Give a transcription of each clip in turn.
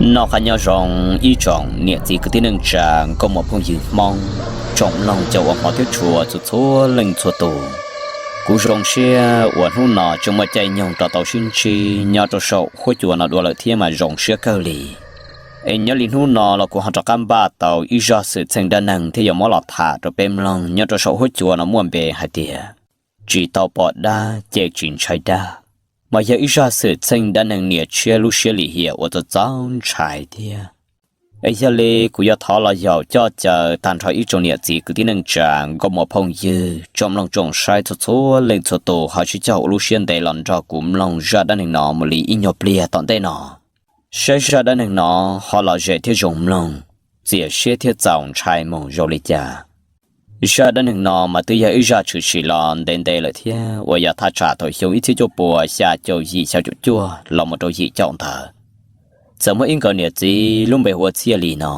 Noj qab nyob zoo ib tsoom niam txiv kwv tij neej tsa nkauj muam phooj ywg Hmoob, tsoom mloog cov uas hmov thiab tshua txhua txhua leej txhua tus. Kuv zoo siab uas hnub no tseem muaj caij nyoog rov tau sib ntsib nyob rau saum huab cua no dua lawm thiab mas zoo siab kawg li. Es nyob li hnub no los kuv ho rov qab npaj tau ib zaj xwm txheej dab neeg thiab yuav muab los tham rau peb mloog nyob rau saum huab cua no muaj npe hais tias tsis tau pom dab ces tsis ntshai dab, mas yog ib zaj xwm txheej dab neeg niam tshiab lub siab lim hiam uas txaus txaus ntshai thiab. Es yog li kuv yuav thov los yaum coj caw tag nrho ib tsoom niam txiv kwv tij neej tsa nkauj muam phooj ywg tsoom mloog tsoom saib txhua txhua leej txhua tus ho sib cog ua lub siab ntev los nrog kuv mloog zaj dab neeg no mus li ib nyuag pliag tom ntej no, saib zaj dab neeg no ho lom zem thiab zoo mloog, txias siab thiab txaus ntshai mus zoo li cas. Zaj dab neeg no mas twb yog ib zaj tshwm sim los ntev ntev lawm thiab uas yog thaj tsam thaum xyoo ib txhiab cuaj puas xya caum yim xya caum cuaj los mus rau yim caum ntawd. Txawm muaj ib nkawd niam txiv lub npe hu ua Txhiaj Lis no,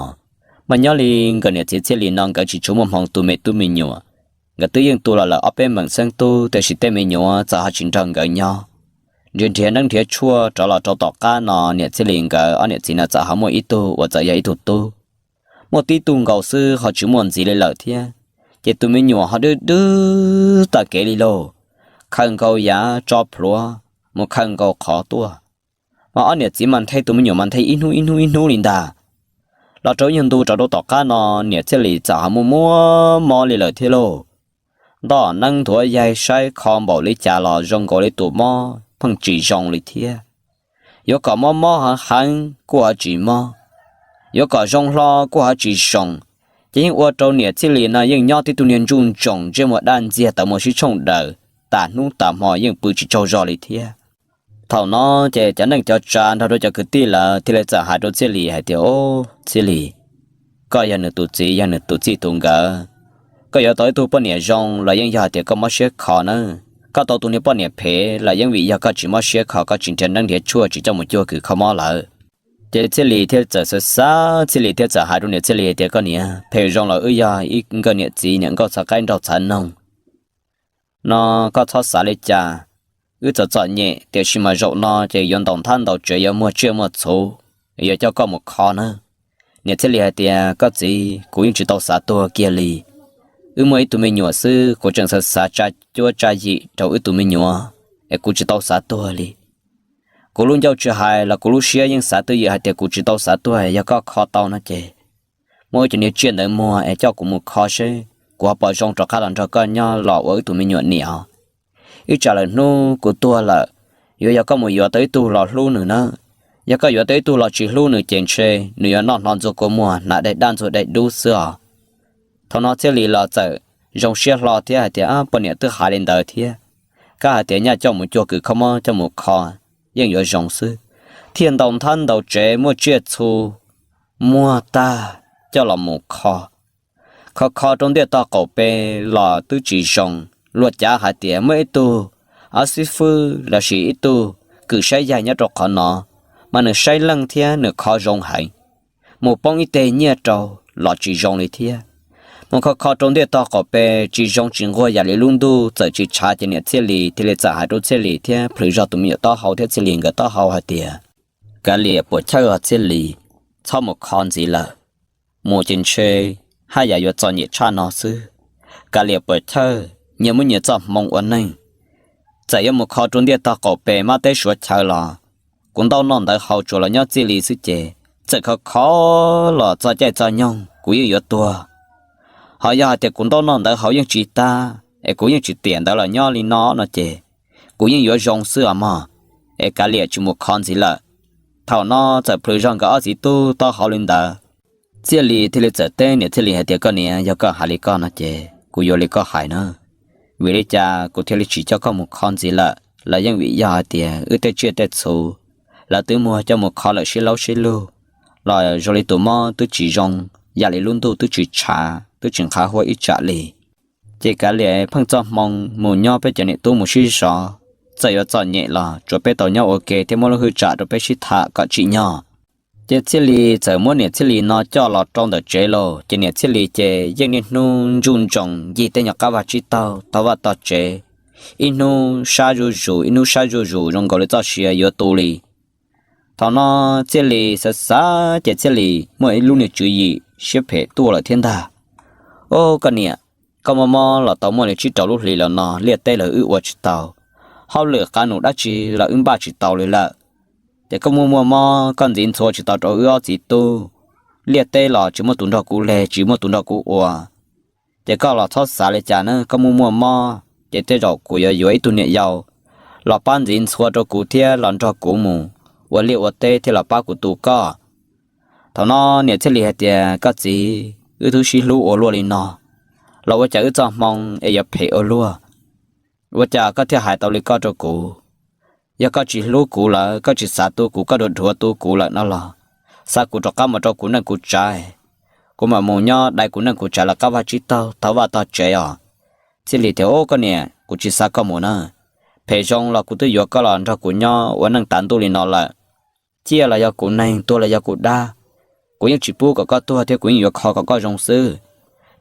mas nyob li nkawd niam txiv Txhiaj Lis no nkawd tsis tshua muaj hmoo tu me tub me nyuam. Nkawd twb yeej tu los lawm ob peb meem xeeb tub tiam sis tej me nyuam txawm ho tsis nrog nkawd nyob. Nrhiav nrhiav neeb nrhiav tshuaj rov los rau tom qab no niam Txhiaj Lis nkawd ob niam txiv no txawm ho muaj ib tug uas txawm yog ib tug tub. Muaj tib tug nkaus xwb ho tsis muaj ntxiv li lawm thiab. Ces tus me nyuam ho dwb dwb tag kev li lauj, khaws nkaus yav tso plhuav mus khaws nkaus qhov tuaj. Mas ob niam txiv mas nthe tus me nyuam mas nthe ib hnub ib hnub ib hnub li ntag. Los rau ib nyuag ntu rov rau tom qab no niam Txhiaj Lis txawm ho muaj muaj mob li lawm thiab lauj. Nto neeb nthuav yaig saib kho npaum li cas los zoo nkaus li tus mob pheej tsis zoo li thiab. Yuav kom mob mob heev heev kuj ho tsis mob, yuav kom zoo hlo kuj ho tsis zoo. Ces yeej ua rau niam Txhiaj Lis no yeej nyob tib tug niag ntsuj ntsoom ntsej muag daj ntxiag tawv mus sib tshooj daws, tas hnub tas hmo yeej pw tsis tsaug zog li thiab. Thaum no ces cov neej cov tsa nrog rau cov kwv tij lawv thiaj li txawm hais rau Txhiaj Lis hais tias, Au, Txhiaj Lis, koj yog nws tus txiv yog nws tus txij tus nkawm, koj yuav tau ib tug poj niam zoo los yeej yog hais tias koj mob siab kho nawb. Koj tau tus niag poj niam phem los yeej vim yog koj tsis mob siab kho, koj tsis nrhiav neeb nrhiav tshuaj tsis coj mus cuag kws kho mob lawm. Ces Txhiaj Lis thiaj txawm xav xav, Txhiaj Lis thiaj txawm hais rau niam Txhiaj Lis hais tias, Koj niam, phem zoo los wb yog ib nkawm niam txiv niam nkauj txhav qaib nraug txhav noog no, koj txhob xav li cas. Wb txom txom nyem tiam sis mas zaum no ces yuav ntaus nthab ntaus tsev yuav muag tsiaj muag txhuv, yuav coj koj mus kho nawb. Niam Txhiaj Lis hais tias, Koj txiv, kuv yeej tsis tau xav tuag kiag li. Wb muaj ib tug me nyuam xwb, kuv tseem xav xav tsa cuab tsa yim rau wb tus me nyuam, es kuv tsis tau xav tuag li. Kuv lub ncauj tsis hais los kuv lub siab yeej xav twj ywm hais tias kuv tsis tau xav tuag, yog koj kho tau no ces muab wb cov niag tsiaj ntawd muag es coj kuv mus kho seb kuv ho puas zoo rov qab los nrog koj nyob los ua wb tus me nyuam niam. Ib tsam lawm hnub kuv tuag lawm, yuav yog koj mus yuav tau ib tug los hlub nws nawb. Yog koj yuav tau ib tug los tsis hlub nws ces ntshe nws yuav noj hno ntxuag kua muag hnav daim dab ntxuag daim dub xwb os. Thaum no Txhiaj Lis los txawm zoo siab hlo thiab hais tias, Poj niam twb hais li ntawd thiab, koj hais tias nyaj coj mus cuag kws kho mob coj mus kho yeej yuav zoo xwb. Thiaj ntaus nthab ntaus tsev muaj tsiaj txhu muag tag coj los mus kho. Kho kho rau ntiaj tog qaum pes los twb tsis zoo. Luag cav hais tias muaj ib tug ob xib fwb lossis ib tug kws saib yaig nyob rau qhov no, mas nws saib leej thiab nws kho zoo heev. Mus poob ib teg nyiaj rau los tsis zoo li thiab. Mus kho kho rau ntiaj tog qaum pes tsis zoo tsis nquag yam li lub ntuj txawm tsis tshav ces niam Txhiaj Lis thiaj li txawm hais rau Txhiaj Lis thiab plhws zog tus me nyuam taub hau thiab Txhiaj Lis nkawd taub hau hais tias, Kav liam puas chawj os Txhiaj Lis, txhob mus kho ntxiv lawm. Mus ces ntshe haj yam yuav txom nyem tshaj no xwb. Kav liam puas chawj, nyias muaj nyias txoj hmoo ua neej. Txawm yuav mus kho rau ntiaj tog qaum pes mab teb suav chaw los kuv ntaub noj ntawv haus tsuas los nyob txij li xwb ces txawm kho kho los txog caij txog nyoog kuv yeej yuav tuag. Ho yog hais tias kuv ntaub noj ntawv haus yeej tsis tag es kuv yeej tsis tiam ntawd los nyob li no no ces kuv yeej yuav zoo xwb os mog. Es kav liam tsis mus kho ntxiv lawm. Thaum no txawm plhws zog nkawd ob txiv tub taub hau li ntawd, Txhiaj Lis thiaj li txawm teb niam Txhiaj Lis hais tias, Koj niam, yog koj hais li koj no ces kuv yuav li koj hais na. Vim li cas kuv thiaj li tsis coj koj mus kho ntxiv lawm los yeej vim yog hais tias wb tej tsiaj tej txhu lawv twb muag coj mus kho lawm sib laub sib lug, los zoo li tus mob twb tsis zoo, yam li lub ntuj twb tsis tshav twb tsis nqhav huab ib tsam li. Ces kav liam pheej txoj hmoo mus nyob peb cov niam tub mus sib zov, txawm yuav txom nyem los tsuav peb tau nyob ua ke thiab muab lub hwj tsam rau peb sib tham kom tsim nyog. Ces Txhiaj Lis txawm muab niam Txhiaj Lis no coj los rau ntawm tsev lauj, ces niam Txhiaj Lis ces yeej niaj hnub ntsuj ntsoos ncig tej nyuag qab vaj tsib taug tog vaj tog tsev, ib hnub sab zuj zus ib hnub sab zuj zus zoo nkaus li txoj sia yuav tu li. Thaum no Txhiaj Lis xav xav ces Txhiaj Lis muaj ib lub niag tswv yim siab phem tuaj lawm thiab ntag. Ub, koj niam, koj muaj mob los tau muaj li tsib rau lub hlis lawm no, liaj teb los wb ua tsis tau, hauj lwm qab num dab tsi los wb npaj tsis tau li lawm. Ces koj muaj muaj mob, koj ntxiv ntxhua tsis tau rau wb ob txiv tub, liaj teb los tsis muaj tus nrog kuv leg, tsis muaj tus nrog kuv ua. Ces koj los txhob xav li cas na, koj muaj muaj mob ces tej zaum kuv yuav yuav ib tug niam yau los pab ntxiv ntxhua rau kuv thiab los nrog kuv mus ua liaj ua teb thiab los pab kuv tu koj. Thaum no niam Txhiaj Lis hais tias, koj txiv, wb twb sib hlub ua luaj li no los ua cas wb txoj hmoo es yuav phem ua luaj? Ua cas koj thiaj hais tau li koj rau kuv? Yog koj tsis hlub kuv lawm, koj tsis xav tu kuv, koj dhuav dhuav tu kuv lawm no los, xa kuv rov qab mus rau kuv neej kuv tsav, kuv mam mus nyob dai kuv neej kuv tsav lawv qab vaj tsib taug, taug vaj tog tsev os. Txhiaj Lis tias, ub, koj niam, kuv tsis xa koj mus na. Phem zoo los kuv twb yuav koj los nrog kuv nyob ua neej tas ntuj li no lawm. Ciaj los yog kuv neeg, tuag los yog kuv dab. Kuv yeej tsis pub kom koj tuag thiab kuv yeej yuav kho kom koj zoo xwb.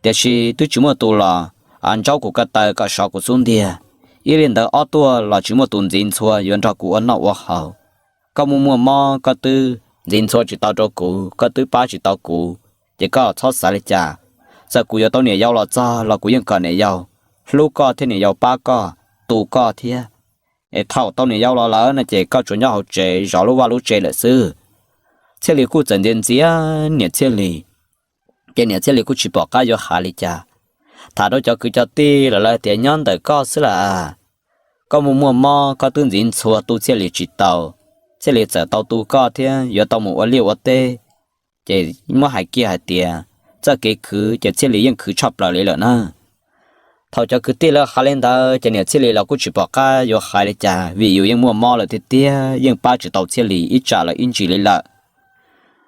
Tiam sis twb tsis muaj tus los ntsaub kuv ko taw kom sov kuv xub ntiag. Ib li ntawd ob tuaj los tsis muaj tus ntxiv ntxhua yuav nrog kuv ua noj ua haus. Koj muaj muaj mob koj twb ntxiv ntxhua tsis tau rau kuv, koj twb pab tsis tau kuv, ces koj txhob xav li cas. Txawm kuv yuav tau niam yau los txog los kuv yeej kom niam yau hlub koj thiab niam yau pab koj, tu koj thiab. Es thaum tau niam yau los lawm no ces koj tsuas nyob hauv tsev zov lub vaj lub tsev lawm xwb. Txhiaj Lis kuj txawm ntxias ntxias niam Txhiaj Lis, ces niam Txhiaj Lis kuj tsis pom qab yuav hais li cas. Tham rau cov kwv cov tij los lawv tias nyob ntawm koj xwb las. Koj muaj muaj mob koj twb ntxiv ntxhua tu Txhiaj Lis tsis tau, Txhiaj Lis txawm tau tu koj thiab yuav tau mus ua liaj ua teb. Ces muab hais kiag hais tias txoj kev khwv ces Txhiaj Lis yeej khwv tshaj plaws li lawm na. Thaum cov kwv tij lawv hais li ntawd ces niam Txhiaj Lis los kuj tsis pom qab yuav hais li cas vim yus yeej muaj mob lawm tiag tiag, yeej pab tsis tau Txhiaj Lis ib tsam lawm ib ntsis li lawm.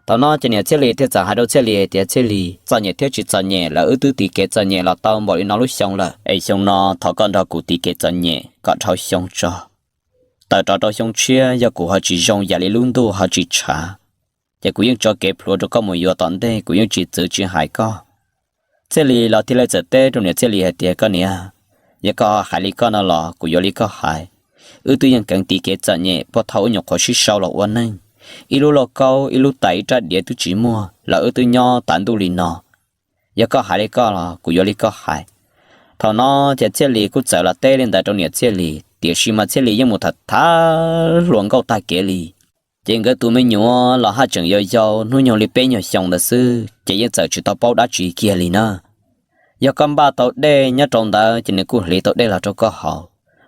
Thaum no ces niam Txhiaj Lis thiaj txawm hais rau Txhiaj Lis tias, Txhiaj Lis, txom nyem thiab tsis txom nyem los wb twb tiv kev txom nyem los tau npaum li no lub xyoo lawm, es xyoo no thov koj nrog kuv tiv kev txom nyem kom dhau xyoo tso. Tawm rov rau xyoo tshiab yog kuv ho tsis zoo yam li lub ntuj ho tsis tshav, ces kuv yeej tso kev plhuav rau koj mus yuav tom ntej, kuv yeej tsis txwv tsis hais koj. Txhiaj Lis los thiaj li txawm teb rau niam Txhiaj Lis hais tias, koj niam, yog koj hais li koj no los kuv yuav li koj hais. Wb twb yeej keev tiv kev txom nyem puag thaum wb nyuam qhuav sib sau los ua neej, ib lub lauj kaub ib lub tais ib rab diav twb tsis muaj los wb twb nyob tas ntuj li no. Yog koj hais li koj los kuv yuav li koj hais. Thaum no ces Txhiaj Lis kuj txawm los teb li ntawd rau niam Txhiaj Lis, tiam sis mas Txhiaj Lis yeej mus tham tham hluas nkauj tag kev li. Ces nkawd tus me nyuam los haj tseem yau yau hnub nyoog li peb nyuag xyoo ntawd xwb, ces yeej txawm tsis tau paub dab tsi kiag li na. Yog koj npaj tau dej nyob rau ntawd ces nws kuj hliv tau dej los rau koj haus,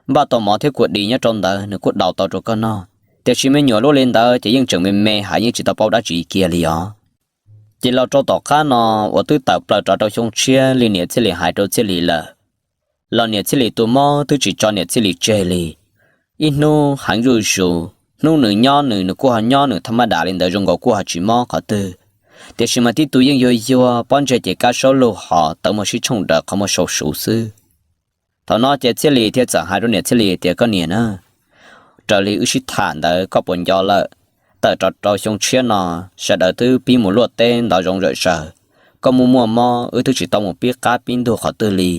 npaj tau mov thiab kua dis nyob rau ntawd nws kuj daus tau rau koj noj, tiam sis me nyuam luaj li ntawd ces yeej tseem me me heev, yeej tsis tau paub dab tsi kiag li os. Ces los rau tom qab no uas twb tawm plaws rov rau xyoo tshiab li niam Txhiaj Lis hais rau Txhiaj Lis lawm, los niam Txhiaj Lis tus mob twb tsis tso niam Txhiaj Lis tseg li. Ib hnub heev zuj zus, hnub nws nyob nws, nws kuj ho nyob nws thaj mab dam li ntawd, zoo nkaus kuj ho tsis mob qhov twg. Tiam sis mas tib tug yeej yuag yuag, pob ntseg ces kab saub lug hos tawv muag sib tshooj daws qhov muag sau suv xwb. Thaum no ces Txhiaj Lis thiaj txawm hais rau niam Txhiaj Lis tias, koj niam na, raws li wb sib tham ntawd koj puas nco lawm, tawm rov rau xyoo tshiab no sawv daws twb pib mus luaj teb ntov zoov zawm zaws, koj muaj muaj mob wb twb tsis tau mus pib qab pib ntug qhov twg li.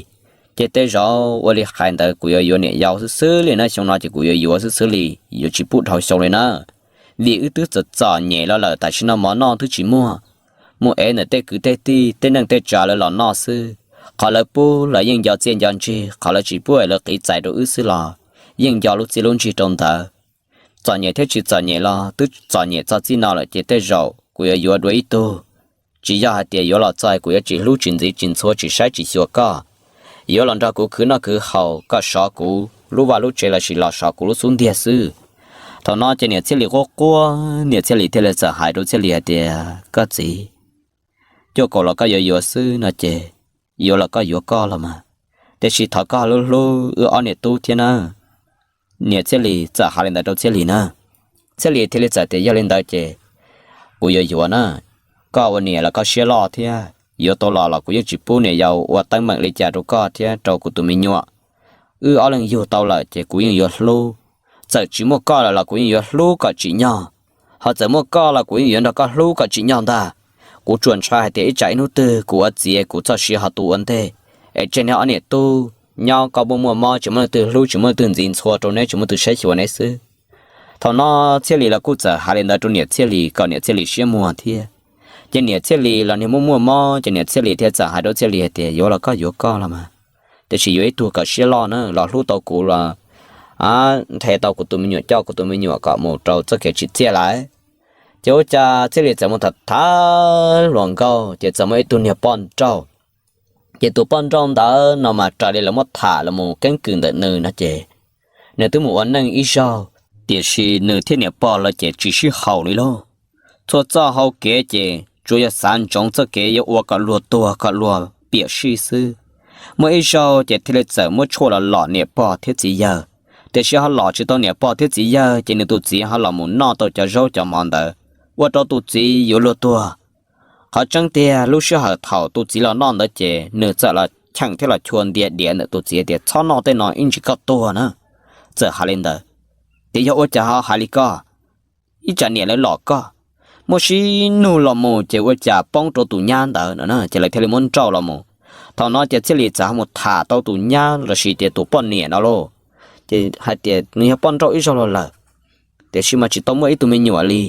Ces tej zaum ua li hais ntawd kuv yuav yuav niam yau xwb xwb li na, xyoo no ces kuv yuav yuav xwb xwb li, yuav tsis pub dhau xyoo li na. Vim wb twb txom txom nyem los lawm, tam sim no mov noj twb tsis muaj, mus ev ntawm tej kwv tej tij tej neej tej tsav lawv los noj xwb. Qhov lawv pub lawv yeej nco txiaj nco ntsig, qhov lawv tsis pub es lawv qiv txais rau wb xwb los yeej nco lub txiaj lub ntsig rau ntawd. Txom nyem thiab tsis txom nyem los twb txom nyem txog txij no lawm ces tej zaum kuv yuav yuav dua ib tug. Tsis yog hais tias yuav los txog kuv yuav tsis hlub tsis ntxiv tsis ntxhua tsis saib tsis xyuas koj, yuav los nrog kuv khwv noj khwv haus, koj sov kuv lub vaj lub tsev lossis los sov kuv lub xub ntiag xwb. Thaum no ces niam Txhiaj Lis quaj quaj, niam Txhiaj Lis thiaj li txawm hais rau Txhiaj Lis hais tias, koj txiv, cuaj kaum los koj yuav yuav xwb no ces yuav los koj yuav koj los mas, tiam sis thov koj hlub hlub wb ob niam tub thiab na. Niam Txhiaj Lis txawm hais li ntawd rau Txhiaj Lis na. Txhiaj Lis thiaj li txawm tias, yog li ntawd ces kuv yuav yuav na. Koj ua niam los koj siab loj thiab, yuav tau los los kuv yeej tsis pub niam yau ua teeb meem li cas rau koj thiab rau kuv tus me nyuam. Wb ob leeg yug tau lawm ces kuv yeej yuav hlub. Txawm tsis muaj koj lawm los kuv yeej yuav hlub kom tsim nyog, ho txawm muaj koj los kuv yeej yuav nrog koj hlub kom tsim nyog ntag. Kuv tsuas ntshai hais tias ib tsam ib hnub twg kuv ua txiv kuv txoj sia ho tu ua ntej, es tseg neb ob niam tub nyob, koj muaj muaj mob tsis muaj leej twg hlub tsis muaj leej twg ntxiv ntxhua rau neb, tsis muaj leej twg saib xyuas neb xwb. Thaum no Txhiaj Lis los kuj txawm hais li ntawd rau niam Txhiaj Lis kom niam Txhiaj Lis siab muag thiab. Ces niam Txhiaj Lis los niag muaj muaj mob ces niam Txhiaj Lis thiaj txawm hais rau Txhiaj Lis hais tias, Yuav los koj yuav koj los mas, tiam sis yuav ib tug kom siab loj na, los hlub tau kuv los nrhe tau kuv tus me nyuam, coj kuv tus me nyuam kom mus rau txoj kev tsim txiaj lawm. Ces ua cas Txhiaj Lis txawm mus tham tham hluas nkauj ces txawm muaj ib tug niag poj nrauj. Ces tus poj nrauj ntawd no mas raws li lawv muab tham los mus keeb kwm ntawm nws no ces nws twb mus ua neej ib zaug, tiam sis nws thiab niam pog lawv ces tsis sib haum li lauj. Txhua txoj hau kev ces tsuas yog xav ntsoov txoj kev yuav ua kom luag tuag kom luag piam sij xwb. Muaj ib zaug ces thiaj li txawm muab tshuaj los lom niam pog thiab txiv yawg, tiam sis ho lom tsis tau niam pog thiab txiv yawg ces nws tus txiv ho los mus noj tau cov zaub cov mov ntawd, ua rau tus txiv yuav luag tuag. Qhov tseeb tiag lub sij hawm thaum tus txiv los noj ntawd ces nws txawm los cheem thiab los chua ntias diav ntawm tus txiv tias, Txhob noj tej no ib ntsis koj tuag na. Txawm hais li ntawd, tias yog ua cas ho hais li koj, ib tsam niam lawv lom koj. Muab sib nug los mus ces ua cas poob rau tus nyab ntawd no ces lawv thiaj li muab nrauj los mus. Thaum no ces Txhiaj Lis txawm ho mus tham tau tus nyab los sis tias tus poj niam no lauj, ces hais tias nws yog poj nrauj ib zaug los lawm, tiam sis mas tsis tau muaj ib tug me nyuam li,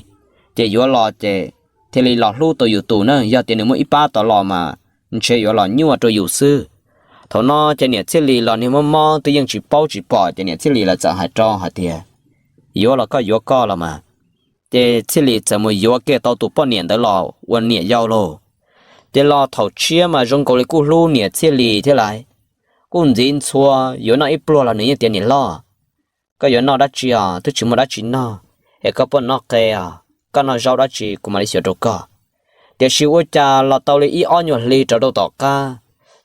ces yuav los ces thiaj li los hlub tau yus tus na, yog tias nws muaj ib pab tod los mas ntshe yuav los nyuaj rau yus xwb. Thaum no ces niam Txhiaj Lis los niag mob mob twb yeej tsis paub tsis pom ces niam Txhiaj Lis lawv txawm hais rau hais tias, Yuav los koj yuav koj los mas. Ces Txhiaj Lis txawm mus yuav kiag tau tus poj niam ntawd los ua niam yau lauj. Ces los thaum tshiab mas zoo nkaus li kuj hlub niam Txhiaj Lis thiab lais, kuj ntxiv ntxhua, yuav noj ib pluag los nws yeej tias, Niam loj, koj yuav noj dab tsi os? Twb tsis muaj dab tsi noj, es koj poj noj qe os, koj noj zaub dab tsi kuv mam li xyuas rau koj. Tiam sis ua cas los tau li ib ob nyuag hli rau rau tom qab,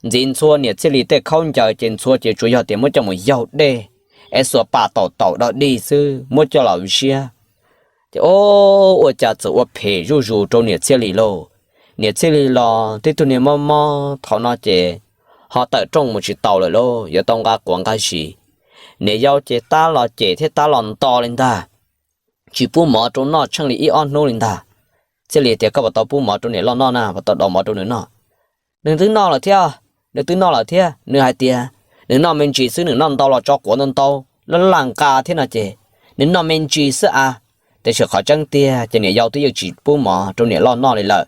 ntxiv ntxhua niam Txhiaj Lis tej khaub ncaws ces ntxhua ces tsuas yog tias muab coj mus yaug dej, es xuas pas taum taum dog dig xwb muab coj los ziab. Ces o, ua cas txawm ua phem zuj zus rau niam Txhiaj Lis lauj. Niam Txhiaj Lis los tib tug niag mob mob thaum no ces ho tawm rooj mus tsis tau lawm lauj, yuav tau nqa quav nqa zis. Niam yau ces tab los cem thiab tab los nto li ntag, tsis pub mov rau noj tsheej li ib ob hnub li ntag. Txhiaj Lis tias, Koj puas tau pub mov rau niam loj noj na, puas tau daus mov rau nws noj? Nws twb noj lawm thiab, nws twb noj lawm thiab, nws hais tias nws noj me ntsis xwb, nws noj ntau los tso quav ntau ntau, laj laj nqa thiab no ces nws noj me ntsis xwb a. Tiam sis qhov tseeb tiag ces niam yau twb yeej tsis pub mov rau niam loj noj li lawm.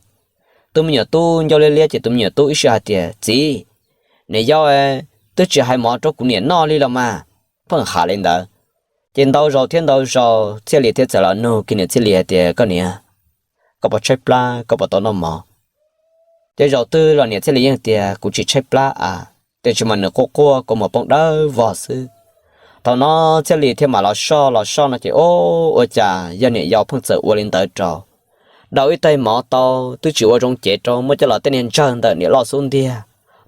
Tus me nyuam tub ncauj liab liab ces tus me nyuam tub ib sij hais tias, Txiv, niam yau twb tsis hais mov rau kuv niam noj li los mas. Pheej hais li ntawd. Ces ntau zaus thiab ntau zaus Txhiaj Lis thiaj txawm los nug kiag niam Txhiaj Lis hais tias, Koj niam, koj puas tshaib plab, koj puas tau noj mov? Ces zaum twg los niam Txhiaj Lis yeej tias, Kuv tsis tshaib plab a, tiam sis mas nws quaj quaj kua muag poob dawb vog xwb. Thaum no Txhiaj Lis thiaj mam los soj los soj no ces o, ua cas yog niam yau pheej txawm ua li ntawd rau, daus ib tais mov tau twb tsis ua zoo cev rau, muab coj los tej niag ntsawg ntawm niam loj xub ntiag,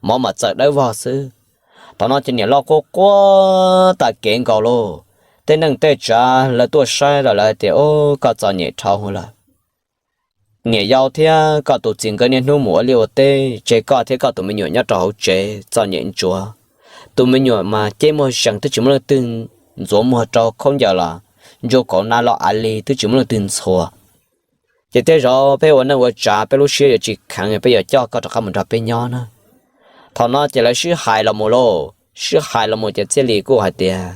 mov mas txawm dawb vog xwb. Thaum no ces niam loj quaj quaj tas kev nkaus lauj. Tej neej tej tsav lawv tuaj saib los lawv tias, O, koj txom nyem dhau lawm. Niam yau thiab koj tus txiv nkawd niaj hnub mus ua liaj ua teb, tseg koj thiab koj tus me nyuam nyob rau hauv tsev txom nyem ntsuav. Tus me nyuam mas ceb muag zees twb tsis muaj leej twg ntxuav muag rau, khaub ncaws los ntsuag kauv na los av lig twb tsis muaj leej twg ntxhua. Ces tej zaum peb ua neej ua tsav peb lub siab yuav tsis kheev, peb yuav coj koj rov qab mus nrog peb nyob na. Thaum no ces lawv sib hais los mus lauj, sib hais los mus ces Txhiaj Lis kuj hais tias,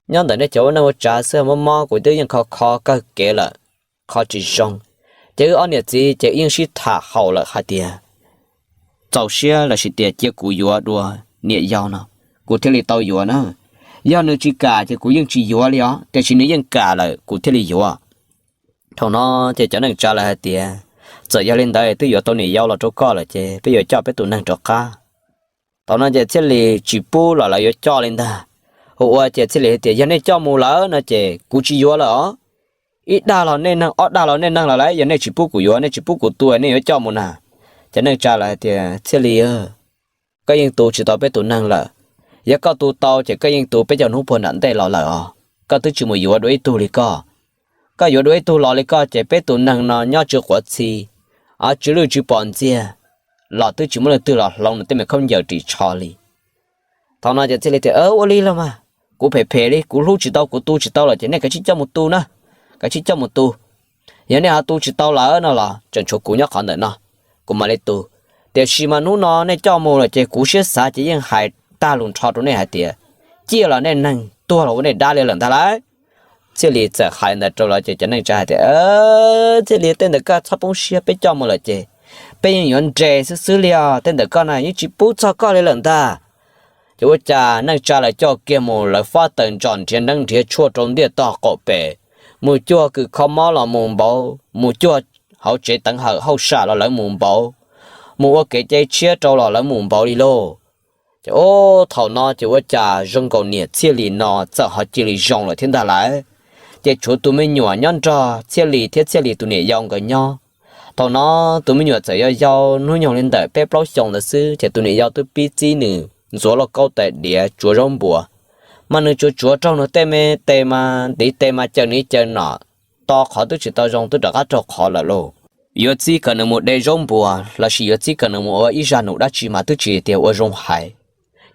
Nyob ntawm nej cov ua neej ua tsav xwb, mob mob kuv twb yeej kho kho kawg kev lawm, kho tsis zoo. Ces wb ob niam txiv ces yeej sib tham haum lawm hais tias, Txaus siab los sis tias cia kuv yuav dua niam yau no, kuv thiaj li tau yuav na. Yog nws tsis kam ces kuv yeej tsis yuav li os, tiam sis nws yeej kam lawm kuv thiaj li yuav. Thaum no ces cov neej tsa lawv hais tias, Txawm yog li ntawd twb yuav tau niam yau los rau koj lawm ces peb yuav coj peb tus neeg rov qab. Thaum no ces Txhiaj Lis tsis pub los lawv yuav coj li ntag. Ua ua ces Txhiaj Lis hais tias, Yog nej coj mus lawm no ces kuv tsis yuav lawm os. Ib dag los nej neeg, ob dag los nej neeg los lawm, yog nej tsis pub kuv yuav, nej tsis pub kuv tu, nej yuav coj mus na. Cov neej tsa lawv hais tias, Txhiaj Lis, koj yeej tu tsis tau peb tus neeg lawm. Yog koj tu tau ces koj yeej tu peb cov hnub puag nram ntej los lawm os. Koj twb tsis mus yuav dua ib tug li koj. Koj yuav dua ib tug los li koj ces peb tus neeg no nyob tsw quav txhi, tsw lwj tsw pom ntxiag, los twb tsis muaj leej twg los hloov nws tej me khaub ncaws ris tsho li. Thaum no ces Txhiaj Lis tias, Ua li los mas, kuv phem phem li, kuv hlub tsis tau, kuv tu tsis tau lawm ces nej kav tsij coj mus tu na, kav tsij coj mus tu. Yog nej ho tu tsis tau lawm no los tseem tshuav kuv nyob qhov ntawm no, kuv mam li tu. Tiam sis mas hnub no nej coj mus lawm ces kuv siab xav ces yeej hais tag lus nrho rau nej hais tias, ciaj los nej neeg, tuag los ua nej dab li lawm ntag lauj. Txhiaj Lis txawm hais ntawd rau lawv ces cov neej tsa hais tias, Txhiaj Lis, tej ntawm koj txhob poob siab, peb coj mus lawm ces peb yeej yuav nres xwb xwb li os. Tej ntawm koj na yeej tsis pub txog koj li lawm ntag. Ces ua cas neej tsa lawv coj kiag mus, lawv fab taws ntsos nrhiav neeb nrhiav tshuaj rau ntiaj tog qaum pem, mus cuag kws kho mob los mus npaum, mus cuag hauv tsev teev hawm hauj sam los lawv mus npaum, mus ua kev cai tshiab rau los lawv mus npaum li lauj. Ces ub, thaum no ces ua cas zoo nkaus niam Txhiaj Lis no txawm ho cia li zoo lawm thiab ntag lauj. Ces tshuav tus me nyuam nyob nrog Txhiaj Lis thiab Txhiaj Lis tus niam yau nkawd nyob. Thaum no tus me nyuam txawm yau yau hnub nyoog li ntawm peb plaub xyoos ntawd xwb, ces tus niam yau twb pib txib nws ntxuav lauj kaub tais diav tsuav zaub npuas. Mas nws tsuav tsuav raug nws tej me tes mas ntiv tes mas caws ntiv caws no, to qhov twb tsis tau zoo twb rov qab raug qhov lawm lauj. Yuav txib kom nws mus de zaub npuas lossis yuav txib kom nws mus ua ib zaj num dab tsi mas twb tsis tias ua zoo hais.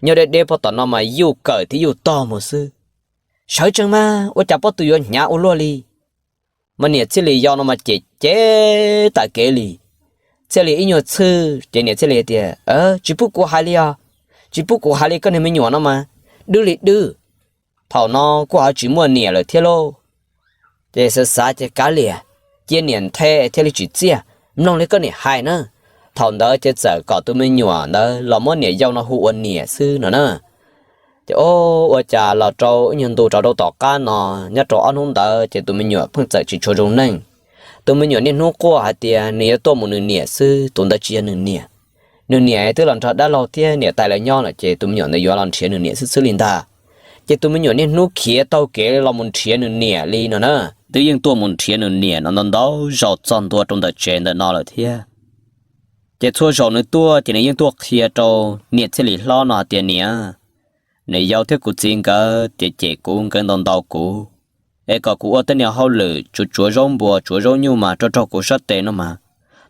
Nyob deb deb pog tom no mas yuj kawm thiab yuj tog mus xwb. Sawv tsees mas ua cas pob tw yuav hnyav ua luaj li. Mas niam Txhiaj Lis yau no mas cem cem tas kev li. Txhiaj Lis ib nyuag txhwj ces niam Txhiaj Lis tias, Tsis pub kuv hais li os, tsis pub kuv hais li, koj niag me nyuam no mas dwb li dwb. Thaum no kuj ho tsis muaj niam lawm thiab lauj. Ces xav xav ces kav liam, cia niam nthe thiaj li tsis txiaj, mloog li koj niam hais na. Thaum ntawd ces txawm kom tus me nyuam ntawd los muab niam yau no hu ua niam xwb no na. Ces ua cas los rau ib nyuag ntu rov rau tom qab no, nyob rau ob hnub ntawd ces tus me nyuam pheej txawm tsis tshua zoo neej. Tus me nyuam niaj hnub quaj hais tias nws yuav tuaj mus nws niam xwb, tus ntawd tsis yog nws niam. Nws niam twb los nrog dab laug thiab niam tais lawv nyob lawm ces tus me nyuam ntawd yuav los nrhiav nws niam xwb xwb li ntag. Ces tus me nyuam niaj hnub khiav taug kev los mus nrhiav nws niam li no na. Twb yeej tuaj mus nrhiav nws niam no ntau ntau zaus txog ntua rau ntawm tsev ntawm no lawm thiab. Ces txhua zaus nws tuaj ces nws yeej tuaj qhia rau niam Txhiaj Lis hlob no hais tias, Niam, niam yau thiab kuv txiv nkawd ces cem kuv, nkawd ntaus ntaus kuv, es kom kuv ua tej niag hauj lwm tsuav tsuav zaub npuas tsuav zaub nyuj mas raug raug kuv sab tes no mas,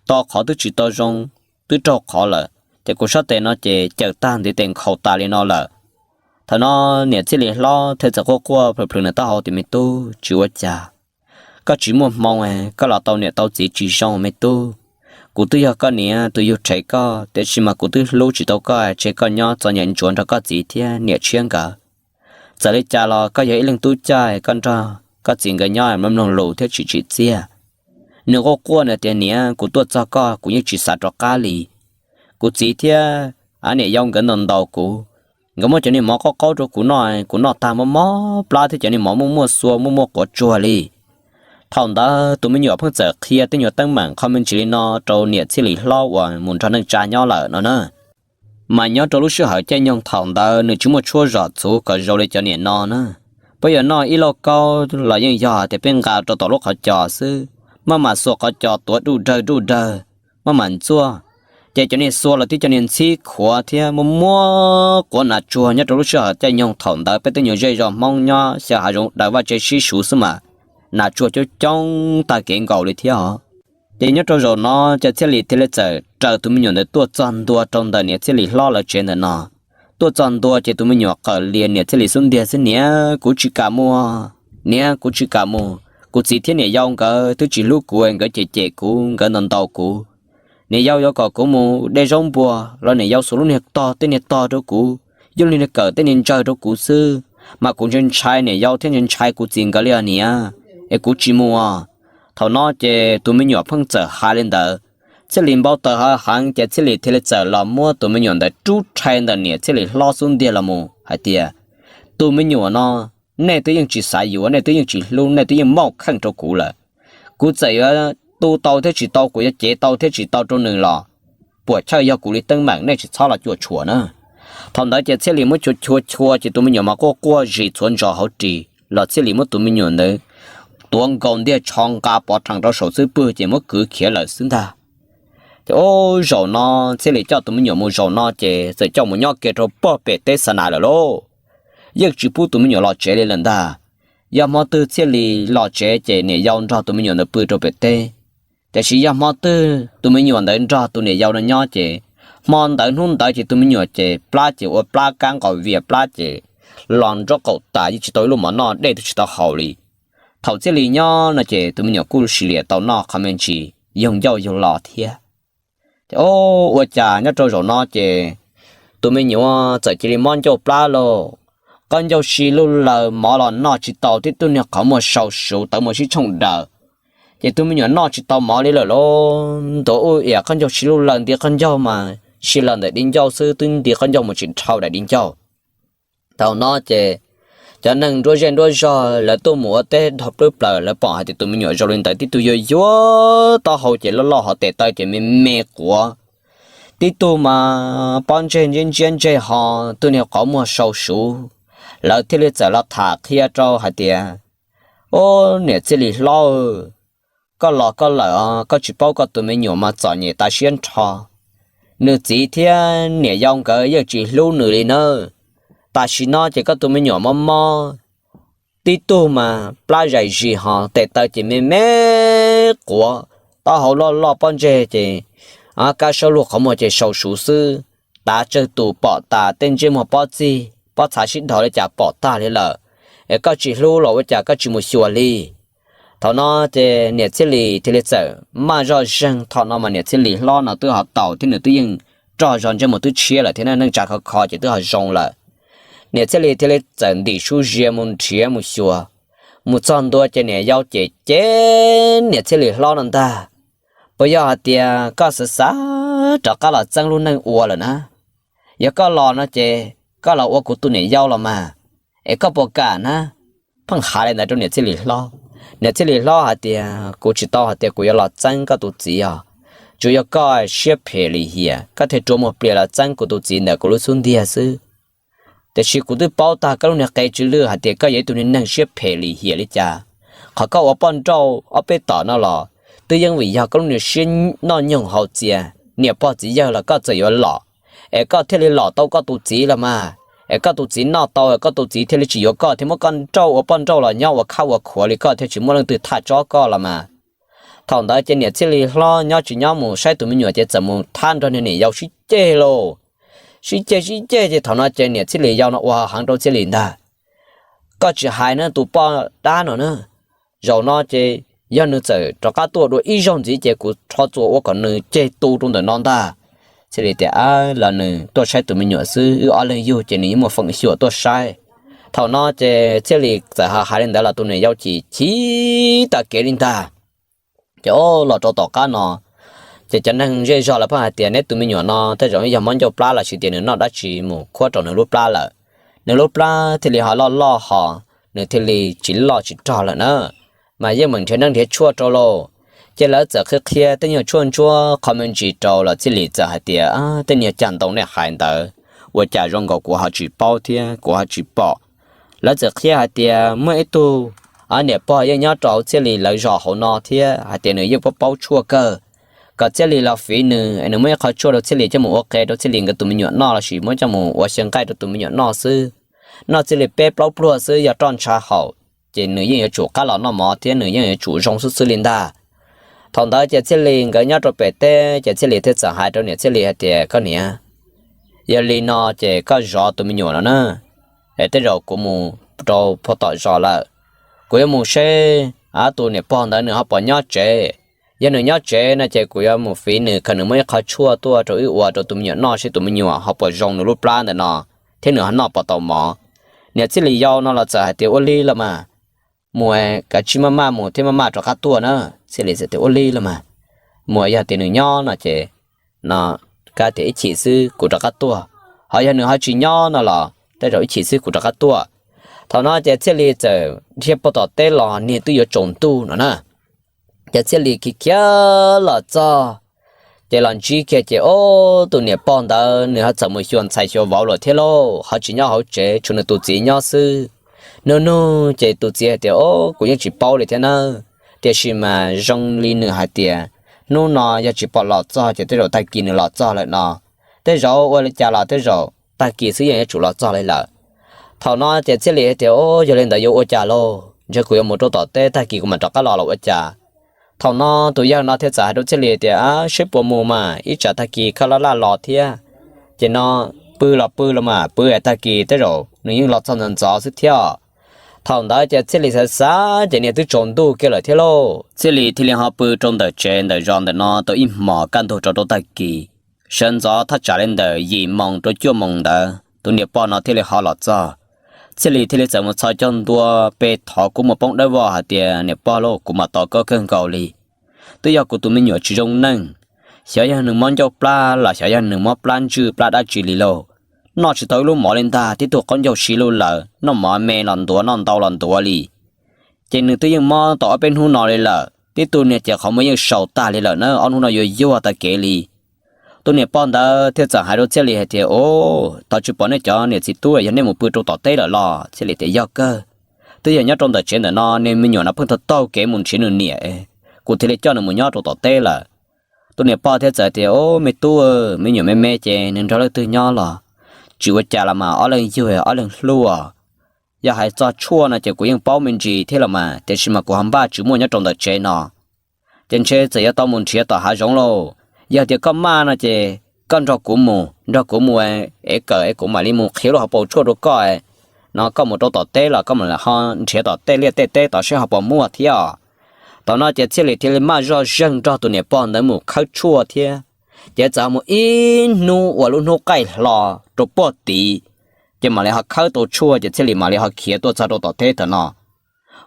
to qhov twb tsis tau zoo, twb raug qhov lawm, ces kuv sab tes no ces cawm tag ntiv tes nkhaus tas li no lawm. Thaum no niam Txhiaj Lis hlob thiaj txawm quaj quaj plhws plhws nws taub hau tias, Me tub, tsis ua cas, koj tsis muaj hmoo, koj los tau niam tau txiv tsis zoo me tub. Kuv twb yog koj niam tus yug rhev koj, tiam sis mas kuv twb hlub tsis tau koj, tseg koj nyob txom nyem ntsuav nrog koj txiv thiab niam tshiab nkawd. Txawm li cas los koj yog ib leeg tub caj, koj nrog koj txiv nkawd nyob mloog mloog lus thiab tsis tsim txiaj. Nws quaj quaj nws tias, Niam, kuv tuaj txog koj kuv yeej tsis xav rov qab li. Kuv txiv thiab niam yau nkawd ntaus ntaus kuv, nkawd muab cov niag mov qaub qaub rau kuv noj, kuv noj tag mob mob plab thiab cov niag mov muaj muaj xua muaj muaj quav tsuag li. Thaum ntawd tus me nyuam pheej txawm qhia tej nyuag teeb meem qho me ntsis li no rau niam Txhiaj Lis hlob uas mus nrog neej tsa nyob lawm no na. Mas nyob rau lub sij hawm caij nyoog thaum ntawd nws tsis muaj tshuaj zom txhuv kom zoo li cov niam no na. Peb yuav noj ib lauj kaub los yeej yog tias peb nqa rau tom lub qhov cos xwb, maj mam xuas qhov cos tuav duj dawg duj dawg, maj mam ntxuaj, ces cov niag xua los twb cov niag ntxhib khuav thiab muaj muab quav nas tsuag. Nyob rau lub sij hawm caij nyoog thaum ntawd peb tej nyuag zej zos Hmoob nyob xyaw hav zoov daws vaj tse sib suv xwb mas nas tsuag coob coob tag kev nkaus li thiab os. Ces nyob rau zaum no ces Txhiaj Lis thiaj li txawm raws tus me nyuam ntawd tuaj txog ntua rau ntawm niam Txhiaj Lis hlob lawv tsev ntawm no. Tuaj txog ntua ces tus me nyuam qawm lias niam Txhiaj Lis xub ntiag xwb, Niam, kuv tsis kam mus, niam, kuv tsis kam mus. Kuv txiv thiab niam yau nkawd twb tsis hlub kuv, nkawd cem cem kuv, nkawd ntaus ntaus kuv. Niam yau yuav kom kuv mus de zaub npua los niam yau xuas lub niag tog tej niag tog rau kuv, yuj li niag kawm tej niag ntsawg rau kuv xwb, mas kuv ntshai ntshai niam yau thiab ntshai ntshai kuv txiv nkawd li os niam, es kuv tsis mus. Thaum no ces tus me nyuam pheej txawm hais li ntawd. Txhiaj Lis npau taws heev ces Txhiaj Lis thiaj li txawm los muab tus me nyuam ntawd rub rhe ntawm niam Txhiaj Lis hlob xub ntiag los mus hais tias, Tus me nyuam no, nej twb yeej tsis xav yuav, nej twb yeej tsis hlub, nej twb yeej maj kheej rau kuv lawm. Kuv txawm yuav tu tau thiab tsis tau, kuv yuav cev tau thiab tsis tau rau nws los puam chawj yog kuv li teeb meem, nej tsis txhob los cuam tshuam na. Thaum ntawd ces Txhiaj Lis muab chua chua chua ces tus me nyuam mas quaj quaj zis txhuav ntsos hauv ris los Txhiaj Lis muab tus me nyuam ntawd tuav nkaus ntiag tsho nqa pov rhees rau saum xub pwg ces muab kwv khiav lawm xwb ntag. Ces ub, zaum no Txhiaj Lis coj tus me nyuam mus zaum no ces txawm coj mus nyob kiag rau pog pem teb xa nas lawm lauj. Yeej tsis pub tus me nyuam los tsev li lawm ntag. Yog hmo twg Txhiaj Lis los tsev ces niam yau nrog tus me nyuam ntawd pw rau pem teb. Tiam sis yog hmo twg tus me nyuam ntawd nrog tus niam yau no nyob ces hmo ntawd hnub ntawd ces tus me nyuam ces plab ces ua plab kab nqaus vias plab ces los nraub qaum tas yeej tsis tau ib lub mov noj, dej twb tsis tau haus li. Thaum Txhiaj Lis nyob no ces tus me nyuam kuj sis liam tau noj qhov me ntsis yoog ncauj yoog lo thiab. Ces ub, ua cas nyob rau zaum no ces tus me nyuam txawm cia li mob ncauj plab lauj. qaub ncaug si luj laws mov los noj tsis tau, tib tug niag qhov muag sau suv tawv mus sib tshooj daws. Ces tus me nyuam noj tsis tau mov li lawm lauj, ntuav ua ias qaub ncaug si luj laws nti qaub ncaug mas si laws ntawm di ncauj xwb, twb nti qaub ncaug mus tsis dhau daim di ncauj. Thaum no ces cov neeg nruab zej nruab zog lawv tuaj mus ua teb dhau plwb plaws, lawv pom hais tias tus me nyuam zoo li ntawd, tib tug yuag yuag taub hau ces loj loj hos tes taw ces me me quav, tib tug mas pob ntseg ntsiab ntsiab ntseg hos tug niag qhov muag sau suv. Lawv thiaj li txawm los tham qhia rau hais tias, Ub, niam Txhiaj Lis hlob, koj los koj lawm, koj tsis paub koj tus me nyuam mas txom nyem tas siab nrho. Nws txiv thiab niam yau nkawd yeej tsis hlub nws li nawb. Tam sim no ces koj tus me nyuam mob mob, tib tug mas plab zais zis hos tes taw ces me me quav, taub hau loj loj pob ntseg ces kab saub lug qhov muag ces sau suv xwb. Tav tsawg tus pom tas tej ntsej muag pob txig pob txha sib dhos li cas pom tag li lawm. Es koj tsis hlub los ua cas koj tsis mus xyuas li? Thaum no ces niam Txhiaj Lis thiaj li txawm maj zoj zeeg, thaum no mas niam Txhiaj Lis hlob no twb ho taus thiab nws twb yeej rog zog ntsej muag twb tshiab lawm thiab neej tsa khov kho ces twb ho zoo lawm. Niam Txhiaj Lis thiaj li txawm ntim sub zias mus nrhiav mus xyuas. Mus txog ntua ces niam yau ces cem niam Txhiaj Lis hlob no ntag, Puas yog hais tias koj xav xav rov qab los txeeb lub neej ua lawm na? Yog koj los no ces koj los ua kuv tus niam yau los mas, es koj puas kam na? Pheej hais li ntawd rau niam Txhiaj Lis hlob. Niam Txhiaj Lis hlob hais tias, Kuv tsis tau hais tias kuv yuav los txeeb koj tus txiv os, tsuas yog koj siab phem lim hiam koj thiaj rua muag plias los txeeb kuv tus txiv ntawm kuv lub xub ntiag xwb. Tiam sis kuv twb paub tag koj lub niag qe tsw lwj hais tias koj yog ib tug niag neeg siab phem lim hiam li cas. Qhov koj ua poj nrauj ob peb tom no los twb yeej vim yog koj lub niag siab noj nyoog haus txias, niam pog txiv yawg los koj txawm yuav lom, es koj thiaj li lom tau koj tus txiv los mas. Es koj tus txiv noj tau, koj tus txiv thiaj li tsis yuav koj thiab muab koj nrauj ua poj nrauj los nyob ua khab ua khuav li, koj thiaj tsis muaj leej twg tham tsob koj los mas. Thaum ntawd ces niam Txhiaj Lis hlob nyob tsis nyob mus saib tus me nyuam ces txawm mus thab nrog niag niam yau sib ceg lauj. Sib ceg sib ceg ces thaum no ces niam Txhiaj Lis yau no ua heev rau Txhiaj Lis ntag, Koj tsis hais na tus poj dab no na, zaum no ces yog nws txawm rov qab tuaj dua ib zaug ntxiv ces kuv rho txuas ua kom nws ceg tu rau ntawm no ntag. Txhiaj Lis tias, Los nws tuaj saib tus me nyuam xwb, wb ob leeg yug ces nws yeej muaj feem xyuam tuaj saib. Thaum no ces Txhiaj Lis txawm hais li ntawd los tus niam yau chim chim tag kev li ntag. Ces o los rau tom qab no ces cov neeg zej zog lawv pheej hais tias, Neb tus me nyuam no tej zaum yog mob ncauj plab los sis tias nws noj dab tsi mus khuab rau nws lub plab lawm, nws lub plab thiaj li ho loj loj hos nws thiaj li tsis loj tsis rog lawm na, mas yeej meem nrhiav neeb nrhiav tshuaj rau lauj. Ces lawv txawm qhia qhia tej nyuag tshuaj ntsuab qho me ntsis rau los Txhiaj Lis txawm hais tias, Tej niag cag ntoo nej hais ntawd ua cas zoo nkaus kuv ho tsis paub thiab kuv ho tsis pom. Lawv txawm qhia hais tias muaj ib tug niam pog yeej nyob rau hauv Txhiaj Lis lawv zos hauv no thiab hais tias nws yeej paub paub tshuaj kawg, kom Txhiaj Lis los fiv nws, nws muaj ib qho tshuaj rau Txhiaj Lis coj mus ua qe rau Txhiaj Lis nkawd tus me nyuam noj lossis muab coj mus ua xyaw nqaij rau tus me nyuam noj xwb. Noj txij li peb plaub pluag xwb yog roj ntsha haum, ces nws yeej yuav tsum qab los noj mov thiab nws yeej yuav tsum zoo xwb xwb li ntag. Thaum ntawd ces Txhiaj Lis nkawd nyob rau pem teb ces Txhiaj Lis thiaj txawm hais rau niam Txhiaj Lis hais tias, Koj niam, yog li no ces koj zov tus me nyuam no na, es tej zaum kuv mus rau puag tom zos lawm, kuv yuav mus seb tus niam pog ntawd nws ho puas nyob tsev. Yog nws nyob tsev no ces kuv yuav mus fiv nws kom nws muab ib qho tshuaj tuaj rau wb ua rau tus me nyuam noj seb tus me nyuam ho puas zoo nws lub plab ntawm no thiab nws ho noj puas tau mov. Niam Txhiaj Lis yau no los txawm hais tias, Ua li los mas, mus, kav tsij maj maj mus thiab maj maj rov qab tuaj na. Txhiaj Lis txawm tias, Ua li los mas, mus yog tias nws nyob no ces no, kav tias ib chim xwb kuv rov qab tuaj, ho yog nws ho tsis nyob no los tej zaum ib chim xwb kuv rov qab tuaj. Thaum no ces Txhiaj Lis txawm dhia puag tom teb los niag twb yuav tsaus ntuj no na. Ces Txhiaj Lis khiav khiav los txog, ces los ntsib kiag ces ob tus niam pog ntawd nws ho txawm mus xyuas ntxhais xyuas vauv lawm thiab lauj, ho tsis nyob hauv tsev, tshuav nws tus txiv nyob xwb. Nug nug ces tus txiv hais tias, Ob, kuv yeej tsis paub li thiab nawb, tiam sis mas zoo li nws hais tias hnub no yog tsis pom los txog ces tej zaum tag kis nws los txog lawm no. Tej zaum ua li cas los tej zaum tag kis xwb yeej yuav tsum los txog li lawm. Thaum no ces Txhiaj Lis hais tias, Ob, yog li ntawd yuav ua cas lauj? Ntshe kuv yuav mus rau tom teb, tag kis kuv mam rov qab los los ua cas? Thaum no tus yawg no thiaj txawm hais rau Txhiaj Lis tias, Seb puas mus mas ib tsam tag kis koj laj laj los thiab. Ces no pw los pw los mas pw es tag kis tej zaum nws yeej los txog ntxov ntxov xwb thiab. Thaum ntawd ces Txhiaj Lis xav xav ces niag twb tsaus ntuj kiag lawm thiab lauj. Txhiaj Lis thiaj li ho pw rau ntawm tsev ntawm zos ntawm no tau ib hmos kaj ntug rau rau tag kis. Sawv ntxov thaj tsam li ntawm yim moos rau cuaj moos ntawd tus niam pog no thiaj li ho los txog. Txhiaj Lis thiaj li txawm mus txhos caug ntua pe thov kuv mus poob dawb vog hais tias, Niam pog lauj, kuv mas tos koj kawg nkaus li. Twb yog kuv tus me nyuam tsis zoo neej, xyov yog nws mob ncauj plab los xyov yog nws mob plab ntswj plab dab tsi li lauj. Noj tsis tau ib lub mov li ntag, tib tug qaub ncaug siv lug lawm, noj mov me los ntuav, noj ntau los ntuav li. Ces nws twb yeej mob tau ob peb hnub no li lawm, tib tug niag ces qhov muag yeej sau tag li lawm na, ob hnub no yuav yuag tag kev li. Tus niam pog ntawd thiaj txawm hais rau Txhiaj Lis hais tias, Au, tau tsis pom nej cov niam txiv tub yog nej mus pw rau tom teb lawm los? Txhiaj Lis tias, Yog kawg, twb yog nyob rau ntawm tsev ntawm no, niag me nyuam no pheej taug taug kev mus nrhiav nws niam, kuv thiaj li coj nws mus nyob rau tom teb lawm. Tus niam pog thiaj txawm tias, Au, me tub, me nyuam me me ces nws nrog leej twg nyob los tsis ua cas los mas, ob leeg yug ob leeg hlub. Yog hais txog tshuaj no ces kuv yeej paub me ntsis thiab los mas, tiam sis mas kuv ho npaj tsis muaj nyob rau ntawm tsev no. Ces ntshe txawm yuav tau mus nrhiav tom hav zoov lauj. Yog tias koj maj no ces koj nrog kuv mus, nrog kuv mus es kawm es kuv mam li mus qhia lub hauv paus tshuaj rau koj no, koj mus rau tom teb los koj mam ho nrhiav tom tej liaj tej teb tod seb ho puas muaj thiab. Thaum no ces Txhiaj Lis thiaj li maj zoj zeeg nrog tus niam pog ntawd mus khawb tshuaj thiab. Ces txawm mus ib hnub uas lub hnub qaij hlo rau puag tid, ces mam li ho khawb tau tshuaj ces Txhiaj Lis mam li ho khiav tuaj txog rau tom teb thaum no.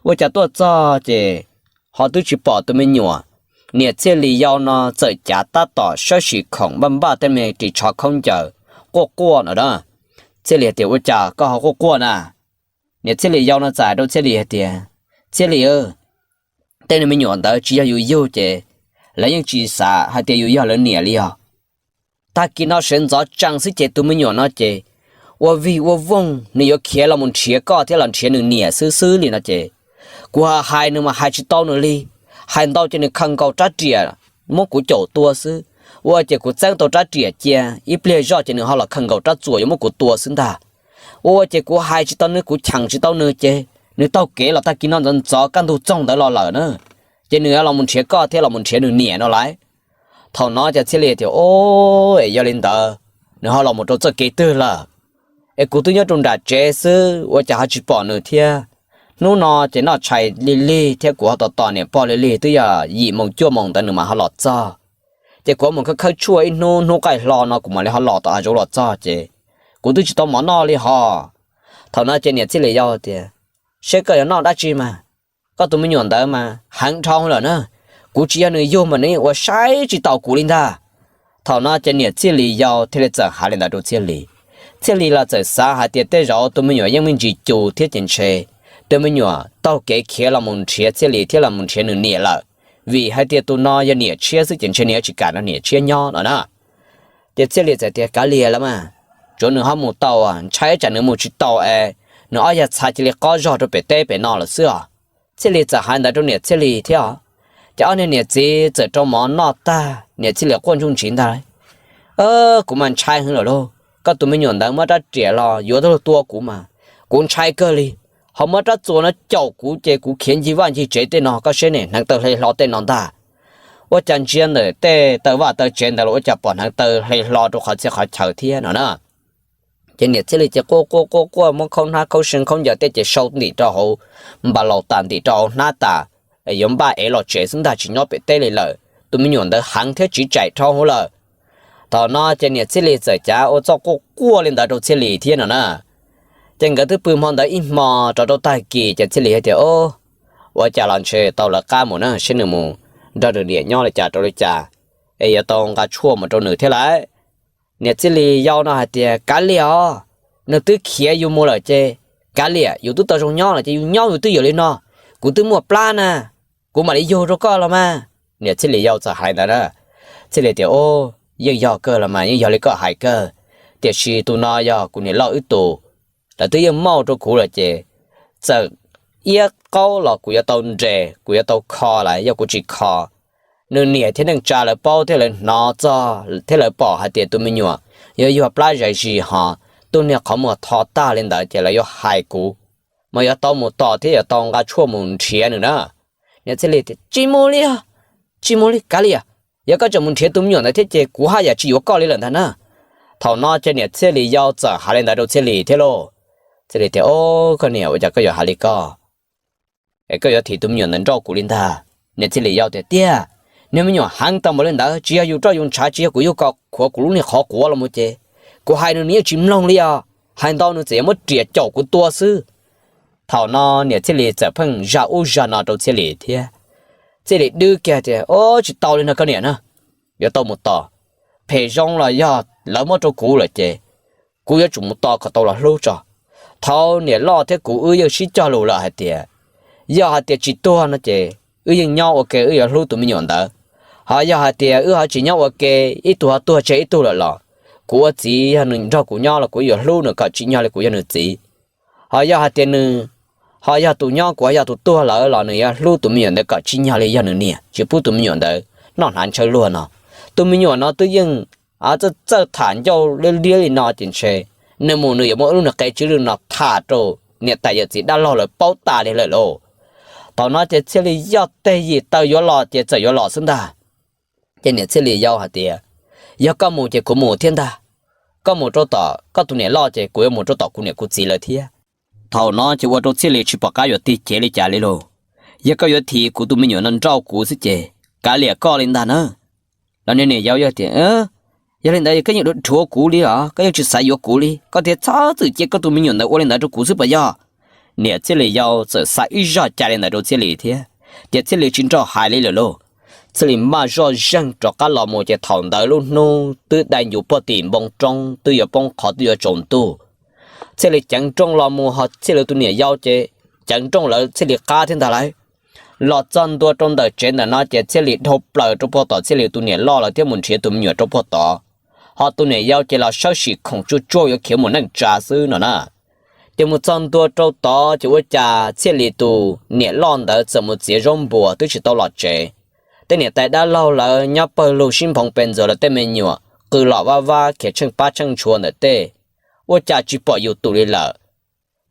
Ua cas tuaj txog ces ho twb tsis pom tus me nyuam. Niam Txhiaj Lis yau no txawm cav tab tom sawb sim khoom npaj npaj tej me ris tsho khaub ncaws, quaj quaj no da. Txhiaj Lis tias, Ua cas koj ho quaj quaj na? Niam Txhiaj Lis yau no txawm hais rau Txhiaj Lis hais tias, Txhiaj Lis, tej niag me nyuam ntawd tsis yog yus yug ces lawv yeej tsis xav hais tias yus yog lawv niam li os. Tag kis no sawv ntxov tsees xwb ces tus me nyuam no ces ua vig ua voog, nws yuav khiav los mus nrhiav koj thiab los nrhiav nws niam xwb xwb li no ces kuv hais nws mas hais tsis tau nws li. Hais ntau ces nws khaws nkaus rab riam muab kuv caum tua xwb. Ua ces kuv txeeb tau rab riam cia, ib pliag zoj ces nws ho los khaws nkaus rab txuas yuav muab kuv tua xwb ntag. Ua ces kuv hais tsis tau nws, kuv cheem tsis tau nws ces nws taug kev los tag kis no ntxov ntxov kaj ntug txoog ntawd los lawm na. Ces nws los mus nrhiav koj thiab los mus nrhiav nws niam no lawm. Thaum no ces Txhiaj Lis tias, Au, es yog li ntawd nws ho los mus rau txoj kev twg lawm? Es kuv twb nyob rau nram tsev xwb ua cas ho tsis pom nws thiab? Hnub no ces noj tshais lig lig thiab kuv ho tos tos niam pog lig lig twb yog yim moos cuaj moos ntawd nws mam ho los txog. Ces kuv mus khawb khawb tshuaj ib hnub, hnub qaij hlo no kuv mam li ho los tom hav zoov los txog ces kuv twb tsis tau mov noj li hos. Thaum no ces niam Txhiaj Lis yau tias, Seb koj yuav noj dab tsi mas, koj tus me nyuam ntawd mas heev dhau lawm na. Kuv tsis yog nws yug mas nws yeej ua saib tsis taus kuv li ntag. Thaum no ces niam Txhiaj Lis yau thiaj li txawm hais li ntawd rau Txhiaj Lis. Txhiaj Lis los txawm xav hais tias tej zaum tus me nyuam yeej me ntsis cus thiab ces ntshe tus me nyuam taug kev khiav los mus nrhiav Txhiaj Lis thiab los mus nrhiav nws niam lawm, vim hais tias tus no yog niam tshiab xwb ces ntshe nws yuav tsis kam nrog niam tshiab nyob no na. Ces Txhiaj Lis txawm tias, Kav liam los mas, tsuav nws ho mus tau, ntshai tsam nws mus tsis tau es nws ob yag txha cia li qob zog rau pem teb pem no lawm xwb os. Txhiaj Lis txawm hais ntawd rau niam Txhiaj Lis thiab os. Ces ob niag niam txiv txawm rau mov noj tag, niam Txhiaj Lis quaj ntsuj ntsiv ntag. Kuv mas ntshai heev lawm lauj, koj tus me nyuam ntawd muab rab riam los yuav tuaj tua kuv mas kuv ntshai kawg li. Ho muab rab txuas no caum kuv ces kuv khiav ncig vaj ncig tsev tej no, koj saib ne, hneev taw hle hlo tej no ntag. Ua cas ntsia ntawm tej taw vaj taw tsev ntawd los ua cas pom hneev taw hle hlo rau qhov txhia qhov chaw thiab no na. Ces niam Txhiaj Lis ces quaj quaj quaj quaj muab khaub hnab khaub see khaub ncaws tej ces sau ntim rau hauv npas laus tas, ntim rau hauv hnab tas, yuav npaj ev los tsev xwb ntag, tsis nyob pem teb li lawm. Tus me nyuam ntawd heev thiab tsiv tsaim dhau hauv lawm. Thaum no ces niam Txhiaj Lis txawm cav ua txoj quaj quaj li ntawd rau Txhiaj Lis thiab no na. Ces nkawd twb pw hmo ntawd ib hmo rau rau tag kis ces Txhiaj Lis hais tias, Ua cas los ntshe tau lawv qab mus na, seb nws mus nrog nws niam nyob li cas rau li cas, es yuav tau nqa tshuaj mus rau nws thiab lauj. Niam Txhiaj Lis yau no hais tias, Kav liam os, nws twb khiav yus mus lawm ces kav liam, yus twb tau zoo nyob lawm ces yus nyob yus twj ywm li no, kuv twb muaj plab na, kuv mam li yug rau koj los mas. Niam Txhiaj Lis yau txawm hais ntawd na. Txhiaj Lis tias, Yeej yog kawg los mas, yeej yog li koj hais kawg, tiam sis tus no yog kuv niam loj wb tus, lawv twb yeej mauj rau kuv lawm ces txawm iab qaub los kuv yuav tau nres, kuv yuav tau kho lawm, yog kuv tsis kho, nws niam thiab neej tsa lawv paub thiab lawv hnov txog thiab lawv pom hais tias tus me nyuam yuav yuag plab zais zis hos tus niag qhov muag tho tag li ntawd ces lawv yuav hais kuv, mas yuav tau mus tos thiab yuav tau nqa tshuaj mus nrhiav nws na. Niam Txhiaj Lis tias, Tsis mus li os, tsis mus li, kav liam. Yog koj tseem mus nrhiav tus me nyuam ntawd thiab ces kuv haj yam tsis yuav koj li lawm ntag na. Thaum no ces niam Txhiaj Lis yau txawm hais li ntawd rau Txhiaj Lis thiab lauj. Txhiaj Lis tias, Au, koj niam, ua cas koj yuav hais li koj? Es koj yuav thim tus me nyuam ntawd nrauj kuv li ntag? Niam Txhiaj Lis yau tias, Tiag, niag me nyuam heev tau npaum li ntawd, tsis yog yus roj yus ntshav, tsis yog kuv yug kom khuav kuv lub niag qhov quav los mus ces kuv hais nws nws yeej tsis mloog li os. hais ntau nws txawm yuav muab riam caum kuv tua xwb. Thaum no niam Txhiaj Lis txawm pheej zaj ub zaj no rau Txhiaj Lis thiab. Txhiaj Lis dwb kiag tias, Ov, tsis tau li no koj niam na, yuav tau mus tos. Phem zoo los yog lawv muab rau kuv lawm ces kuv yuav tsum mus tos kom tau los hlub tso. Thaum niam loj thiab kuv wb yeej sib cog lus lawm hais tias yog hais tias tsis tuag no ces wb yeej nyob ua ke, wb yuav hlub tus me nyuam ntawd. Ho yog hais tias wb ho tsis nyob ua ke, ib tug ho tuag tseg ib tug lawm los kuv ua txiv yog nws nrog kuv nyob los kuv yuav hlub nws kom tsim nyog li kuv yog nws txiv. Ho yog hais tias nws ho yog tus nyob, kuv ho yog tus tuag lawm los nws yuav hlub tus me nyuam ntawd kom tsim nyog li yog nws niam, tsis pub tus me nyuam ntawd noj hnav ntshaw luag no. Tus me nyuam no twb yeej txawj txawj tham ncauj liab liab li no ces ntshe nws mus nws yuav muab lub nws qe tsw lwj no tham rau niam tais yawm txiv dab laug lawv paub tas li lawm lauj. Thaum no ces Txhiaj Lis yog teg yim taw yuav los ces txawm yuav los xwb ntag. Ces niam Txhiaj Lis yau hais tias, Yog koj mus ces kuv mus thiab ntag. Koj mus rau tom koj tus niam loj ces kuv yuav mus rau tom kuv niam kuv txiv lawv thiab. Thaum no ces ua rau Txhiaj Lis tsis pom qab yuav tig cev li cas li lauj. Yog koj yuav thim kuv tus me nyuam no nrauj kuv xwb ces kav liam koj li ntag na. Los niag niam yau yog tias, Yog li ntawd koj yeej dhuav kuv li os, koj yeej tsis xav yuav kuv li, koj thiaj txhob txwm cia koj tus me nyuam ntawd ua li ntawd rau kuv xwb puas yog? Niam Txhiaj Lis yau txawm xa ib zaj cai li ntawd rau Txhiaj Lis thiab, ces Txhiaj Lis tsis nrog hais li lawm lauj. Txhiaj Lis maj zoj zeeg rov qab los mus ces thaum ntawd lub hnub twb dai ncuv puag tim npoo roob, twb yuav poob qho twb yuav tsaus ntuj. Txhiaj Lis ceev nrooj los mus ho Txhiaj Lis tus niam yau ces ceev nrooj lawv Txhiaj Lis qab thiab ntag lauj. Los txog ntua rau ntawm tsev ntawm no ces Txhiaj Lis dhau plaws rau puag tom Txhiaj Lis tus niam loj lawv thiab mus nrhiav tus me nyuam rau puag tod. Ho tus niam yau ces los sawb sim khoom tsuaj tsuaj yuav khiav mus neej tsa xwb no na. Ces mus txog ntua rau tod ces ua cas Txhiaj Lis tus niam loj ntawd txawm mus txiav zaub npuas twb tsis tau los tsev. Tej niam tais dab laug lawv nyob pawg lug sib nphoo pes ntxuas lawv tej me nyuam qw los vaj vab khiav tsheej pab tsheej ntshua ntawm tej, ua cas tsis pom yus tus li lawm.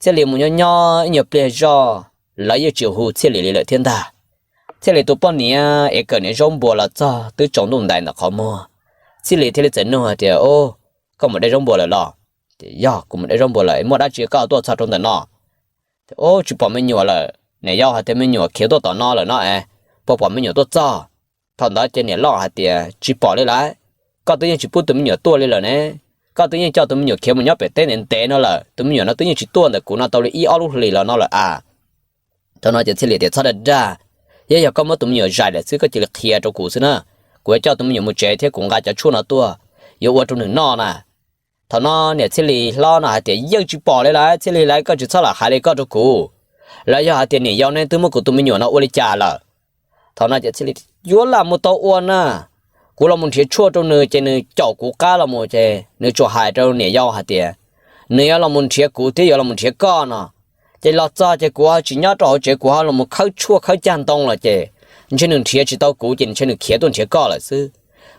Txhiaj Lis mus nyob nyob ib nyuag pliag zoj, lawv yeej tsis hu Txhiaj Lis li lawm thiab ntag. Txhiaj Lis tus poj niam es kawm niam zaub npuas los txog twb tsaus ntuj ntais ntawm qhov muag. Txhiaj Lis thiaj li txawm nug hais tias, Koj mus de zaub npuas lawm los? Ces, Yog kuv mus de zaub npuas lawm, muaj dab tsi koj tuaj txog rau ntawm no? Ces, Ub, tsis pom me nyuam lawm. Niam yau hais tias me nyuam khiav tuaj tom no lawm no es, puas pom me nyuam tuaj txog? Thaum ntawd ces niam loj hais tias, Tsis pom li lawm, koj twb yeej tsis pub tus me nyuam tuaj li lawm ne. Koj twb yeej coj tus me nyuam khiav mus nyob pem teb ntev ntev no lawm, tus me nyuam no twb yeej tsis tuaj ntawm kuv no tau li ib ob lub hlis los no lawm a. Thaum no ces Txhiaj Lis tias, Txhob dag dag, yog yog koj muab tus me nyuam zais lawm xwb koj cia li qhia rau kuv xwb na, kuv yuav coj tus me nyuam mus tsev thiab kuv nqa cov tshuaj no tuaj yuav ua rau nws noj na. Thaum no niam Txhiaj Lis hlob no hais tias, Yeej tsis pom li lawm, Txhiaj Lis lawv, koj tsis txhob lam hais li koj rau kuv. Lawv yog hais tias niam yau neb twb muab kuv tus me nyuam no ua li cas lawm? Thaum no ces Txhiaj Lis, Yuav lam mus tau ua na, kuv los mus nrhiav tshuaj rau nws ces nws caum kuv qab los mus ces nws tsuas hais rau niam yau hais tias nws yuav los mus nrhiav kuv thiab yuav los mus nrhiav koj no. Ces los txog ces kuv ho tsis nyob rau hauv tsev, kuv ho los mus khawb tshuaj khawb cag ntoo lawm ces ntshe nws nrhiav tsis tau kuv ces ntshe nws khiav tuaj nrhiav koj lawm xwb.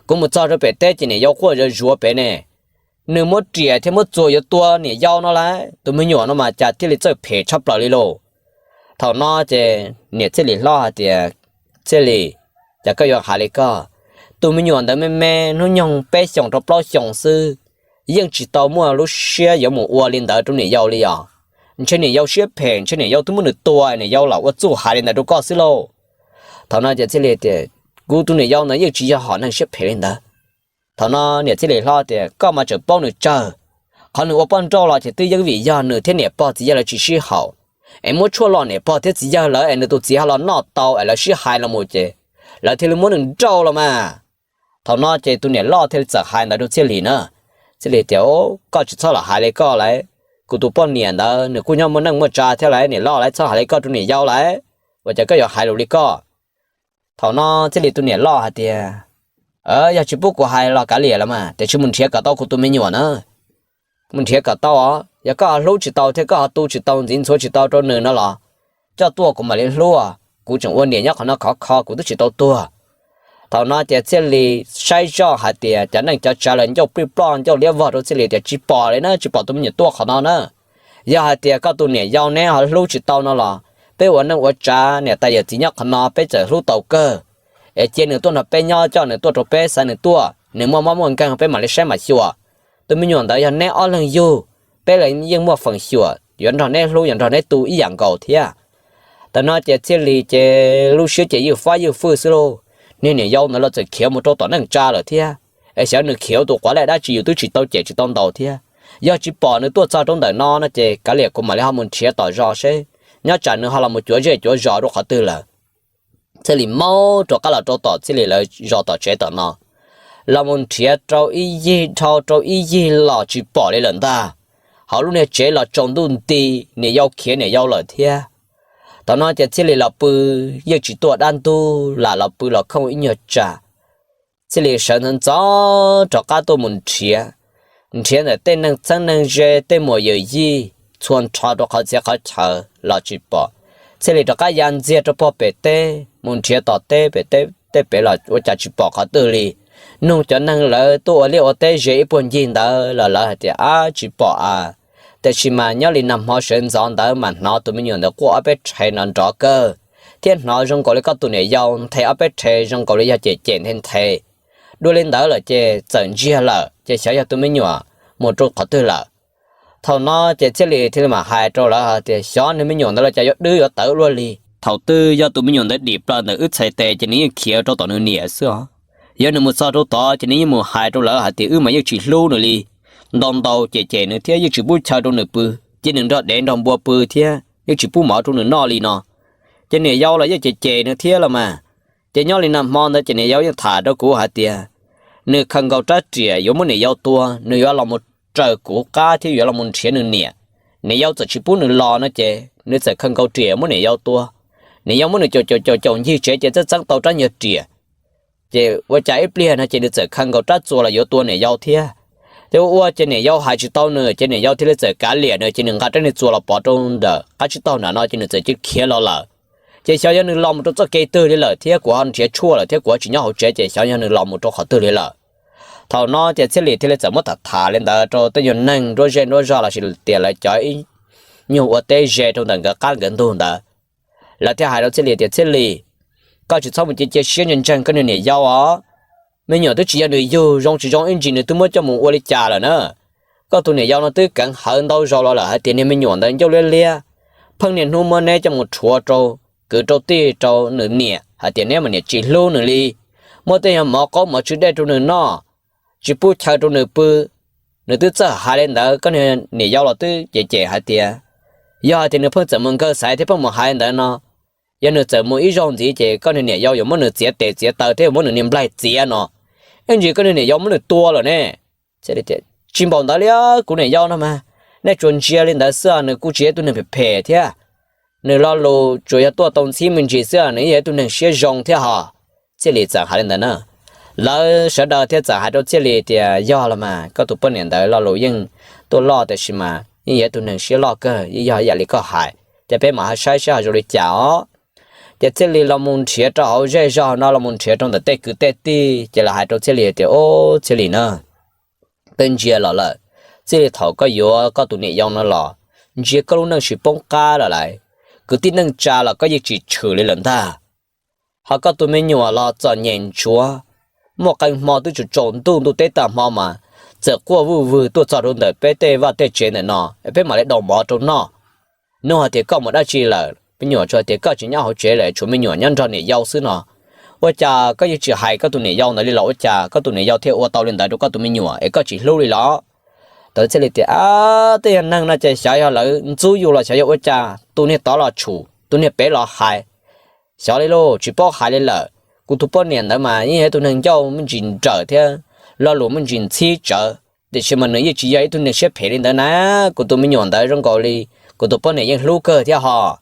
Kuv mus txog rau pem teb ces niam yau quaj zuav zuav pem ne. Nws muab riam thiab muab txuas yuav tua niam yau no lawm, tus me nyuam no mas cas thiaj li txawj phem tshaj plaws li lauj. Thaum no ces niam Txhiaj Lis hlob hais tias, Txhiaj Lis, cas koj yuav hais li koj? Tus me nyuam ntawd me me hnub nyoog peb xyoos rau plaub xyoos xwb, yeej tsis tau muaj lub siab yuav mus ua li ntawd rau niam yau li os. Ntshe niam yau siab phem, ntshe niam yau twb muab nws tua, niam yau los ua txuj hais li ntawd rau koj xwb lauj. Thaum no ces Txhiaj Lis tias, Kuv tus niam yau ntawd yeej tsis yog hom neeg siab phem li ntawd. Thaum no niam Txhiaj Lis hlob tias, Koj mas tseem paub nws tsawg. Qhov nws ua poj nrauj los ces twb yeej vim yog nws thiab niam pog txiv yawg lawv tsis sib haum, es muab tshuaj lom niam pog thiab txiv yawg lawv es nws tus txiv ho los noj tau es lawv sib hais los mus ces lawv thiaj li muab nws nrauj los mas. Thaum no ces tus niam loj thiaj li txawm hais ntawd rau Txhiaj Lis na. Txhiaj Lis tias, Koj tsis txhob lam hais li koj lawm. Kuv tus poj niam ntawd nws kuj nyob muaj neej muaj tsa thiab lawm, niam loj lawv txhob hais li koj rau niam yau lawm. Ua cas koj yuav hais lus li koj? Thaum no Txhiaj Lis tus niam loj hais tias, Yog tsis pub kuv hais los kav liam los mas, tiam sis mus nrhiav kom tau kuv tus me nyuam na. Mus nrhiav kom tau os, yog koj ho hlub tsis tau thiab koj ho tu tsis tau ntxiv ntxhuav tsis tau rau nws no los, coj tuaj kuv mam li hlub. Kuv tseem ua niam nyob qhov no khov kho kuv twb tsis tau tuag. Thaum no ces Txhiaj Lis saib zoj hais tias cov neej cov tsav lawv ncauj plij ploj ncauj liab vog rau Txhiaj Lis tias, Tsis pom li na, tsis pom tus me nyuam tuaj qhov no na. Yog hais tias koj tus niam yau neb ho hlub tsis tau no los peb ua neej ua tsav niam tais yawm txiv nyob qhov no peb txawm hlub tau kawg. Es cia nws tuaj nrog peb nyob, coj nws tuaj rau peb, xav nws tuaj, nws muaj mob muaj nkeeg peb mam li saib mam xyuas. Tus me nyuam ntawd yog neb ob leeg yug, peb los yeej muaj feem xyuam yuav nrog neb hlub yuav nrog neb tu ib yam nkaus thiab. Thaum no ces Txhiaj Lis ces lub siab ces ywj fab ywj fwj xwb lauj. Niag niam yau ntawd los txawm khiav mus rau tom neej tsa lawm thiab, es xyov nws khiav tus quav laj dab tsi yus twb tsis tau cem tsis tau ntaus thiab. Yog tsis pom nws tuaj txog rau ntawm no no ces kav liam kuv mam li ho mus nrhiav tom zos seb nyob tsam nws ho los mus cuav zej cuav zos rau qhov twg lawm. Txhiaj Lis maub rov qab los rau tom Txhiaj Lis lawv zos tom tsev tom no, los mus nrhiav rau ib yig dhau rau ib yig los tsis pom li lawm ntag. Hauv lub niag tsev los tsaus ntuj nti, niam yau khiav niam yau lawm thiab. Thaum no ces Txhiaj Lis los pw yeej tsis tuaj dab ntub, lam los pw los khooj ib nyuag tsam. Txhiaj Lis sawv ntxov ntxov rov qab tuaj mus nrhiav, nrhiav ntawm tej neeg txheeb neeg ze, tej muam yawm yij, txhua nrho rau qhov txhia qhov chaw los tsis pom. Txhiaj Lis rov qab ya ntxiag rau pog pem teb, mus nrhiav tom teb pem teb, tej pem los ua cas tsis pom qhov twg li. Nug cov neeg lawv tuaj ua liaj ua teb ze ib puag ncig ntawd los lawv hais tias ab tsis pom a. Tiam sis mas nyob li nag hmo sawv ntxov ntawd mas hnov tus me nyuam ntawd quaj ob peb rhe nrov nrov kawg, thiab hnov zoo nkaus li koj tus niam yau nthe ob peb rhe zoo nkaus li yog cem cem nthe nthe. Dua li ntawd lawm ces txawm ntsiag lawm ces xyov yog tus me nyuam mus rau qhov twg lawm. Thaum no ces Txhiaj Lis thiaj li mam hais rau lawv hais tias xyov nws me nyuam ntawd los cas yuav dwb yuav tawv luaj li. Thaum twg yog tus me nyuam ntawd dim plaws ntawm wb txhais tes ces nws yeej khiav rau tom nws niam xwb os. Yog nws mus txog rau tod ces nws yeej mus hais rau lawv hais tias wb mas yeej tsis hlub nws li, ntau ntau cem cem nws thiab yeej tsis pub chaw rau nws pw, cia nws nrog dev nrog npua pw thiab yeej tsis pub mov rau nws noj li no. Ces niam yau los yeej cem cem nws thiab los mas. Ces nyob li nag hmo ntawd ces niam yau yeej tham rau kuv hais tias nws khaws nkaus rab riam yuav muab niam yau tua, nws yuav los mus raws kuv qab thiab yuav los mus nrhiav nws niam. Niam yau txawm tsis pub nws los no ces nws txawm khaws nkaus riam muab niam yau tua. Niam yau muab nws caum caum caum caum ncig tsev ces txawm txeeb tau rab nyuag riam. Ces ua cas ib pliag no ces nws txawm khaws nkaus rab txuas los yuav tua niam yau thiab. Ces ua ua ces niam yau hais tsis tau nws ces niam yau thiaj li txawm kav liam nws ces nws nqa rab niag txuas los pov rau ntawm qab tsib taug nram no ces nws txawm cia khiav los lawm. Ces xyov yog nws los mus rau txoj kev twg li lawm thiab kuv ho nrhiav tshuaj lawm thiab kuv ho tsis nyob hauv tsev ces xyov yog nws los mus rau qhov twg li lawm. Thaum no ces Txhiaj Lis thiaj li txawm muab tham tham li ntawd rau tej nyuag neeg nruab zej nruab zog los sis tias lawv cov ib nyuag ua teb ze rau ntawm nkawd qab nkawd ntug ntawd. Lawv thiaj hais rau Txhiaj Lis tias Txhiaj Lis, koj tsis txhob mus cia cia siab ntseeg ntseeg koj niag niam yau os. Me nyuam twb tsis yog nws yug, zoo tsis zoo ib ntsis nws twb muab coj mus ua li cas lawm na. Koj tus niam yau no twb keev hawv ntau zaus los lawm hais tias niag me nyuam ntawd ncauj liab liab, pheej niaj hnub muab neb coj mus rhuav rau kwv rau tij rau nws niam hais tias neb mas niam tsis hlub nws li, muab tej nyuag mov qaub mov tsw dej rau nws noj, tsis pub chaw rau nws pw. Nws twb txawj hais li ntawd, koj niam yau los twb cem cem hais tias yog hais tias nws pheej txawm mus nkawg xaiv thiab pheej mus hais ntawd no, yog nws txawm mus ib zaug ntxiv ces koj niag niam yau yuav muab nws txiav tes txiav taw thiab yuav muab nws niag nplaig txiav no. Ib ntsis koj niag niam yau muab nws tua lawm ne. Tsis npaum ntawd li, kuv niam yau no mas nej tsuas ntsia li ntawd xwb, nws kuj tsis yog ib tug neeg phem phem thiab. Nws lo lus tsuas yog tuaj tau ntxhib me ntsis xwb, nws yog ib tug neeg siab zoo thiab hos. Txhiaj Lis txawm hais li ntawd na. Lawv sawv daws thiaj txawm hais rau Txhiaj Lis tias yog los mas, koj tus poj niam ntawd lo lus yeej tuaj loj tiam sis mas yeej yog ib tug neeg siab loj kawg, yeej yog yam li koj hais, ces peb mam ho saib seb ho zoo li cas os. Ces Txhiaj Lis los mus nrhiav rau hauv zej zog no, los mus nrhiav rau ntawm tej kwv tej tij, ces lawv hais rau Txhiaj Lis tias, Ob, Txhiaj Lis na, peb ntsia los lawm, txij li thaum koj yuav koj tus niam yau no los, ntsia koj lub neej tsis poob qab lawm lauj. Kwv tij neej tsa los koj yeej tsis tshwm li lawm ntag. Ho koj tus me nyuam los txom nyem ntsuav, muaj qee hmo twb tsaus ntuj ntuj teb tag hmo mas txawm quaj vwj vwg tuaj txog rau ntawm peb tej vaj tej tsev ntawm no, peb mam li daus mov rau noj. Nug hais tias koj mus dab tsi lawm, me nyuam tsuas hais tias koj tsis nyob hauv tsev lawm, tshuav me nyuam nyob nrog niam yau xwb no. Ua cas koj yeej tsis hais koj tus niam yau ntawd li los ua cas koj tus niam yau thiaj ua tau li ntawd rau koj tus me nyuam es koj tsis hlub li los? Tau Txhiaj Lis tias, Ab, tej yog neeg no ces xyov yog lawv ntxub yus los xyov yog ua cas, tus niag tod los tshum, tus niag pem los hais. Xyov li lauj, tsis paub hais li lawm. Kuv tus poj niam ntawd mas yeej yog ib tug neeg ncauj me ntsis nrawm thiab lo lus me ntsis ntxhib tsawv, tiam sis mas nws yeej tsis yog ib tug neeg siab phem li ntawd na. Kuv tus me nyuam ntawd zoo nkaus li kuv tus poj niam yeej hlub kawg thiab hos.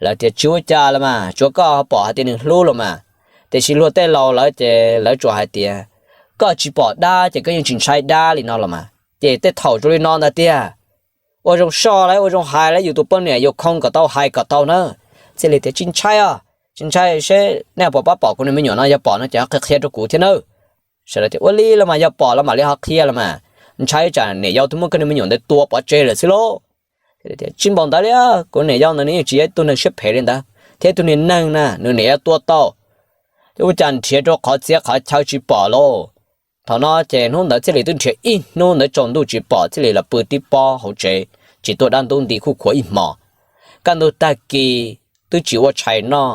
Lawv tias, Tsis ua cas los mas, tsuav koj pom hais tias nws hlub los mas. Tiam sis luag tej laus lawv ces lawv tsuas hais tias, Koj tsis pom dab ces koj yeej tsis ntshai dab li no los mas. Ces tej thaum zoo li no ntag tiag. Ua zoo soj lawv, ua zoo hais lawv, yus tus poj niam yus khoo kom tau hais kom tau na. Txhiaj Lis tias, Tsis ntshai os, tsis ntshai, seb nej puas pab pom kuv niag me nyuam no, yog pom no ces ho qhia qhia rau kuv thiab nawb. Sawv daws tias, Ua li los mas, yog pom los mam li ho qhia los mas. Ntshai tsam niam yau twb muab koj niag me nyuam ntawd tua pov tseg lawm xwb lauj. Tsis npaum ntawd li, kuv niam yau ntawd nws yeej tsis yog ib tug neeg siab phem li ntawd thiab, ib tug niag neeg na nws niam yau tua tau, ces ua cas nrhiav rau qhov txhia qhov chaw tsis pom lauj. Thaum no ces hnub ntawd Txhiaj Lis twb nrhiav ib hnub ntawd tsaus ntuj tsis pom, Txhiaj Lis los pw tib pob hauv tsev, tsis tuaj dab ntub nti khuj khuav ib hmo. Kaj ntug tag kis twb tsis ua tshais noj,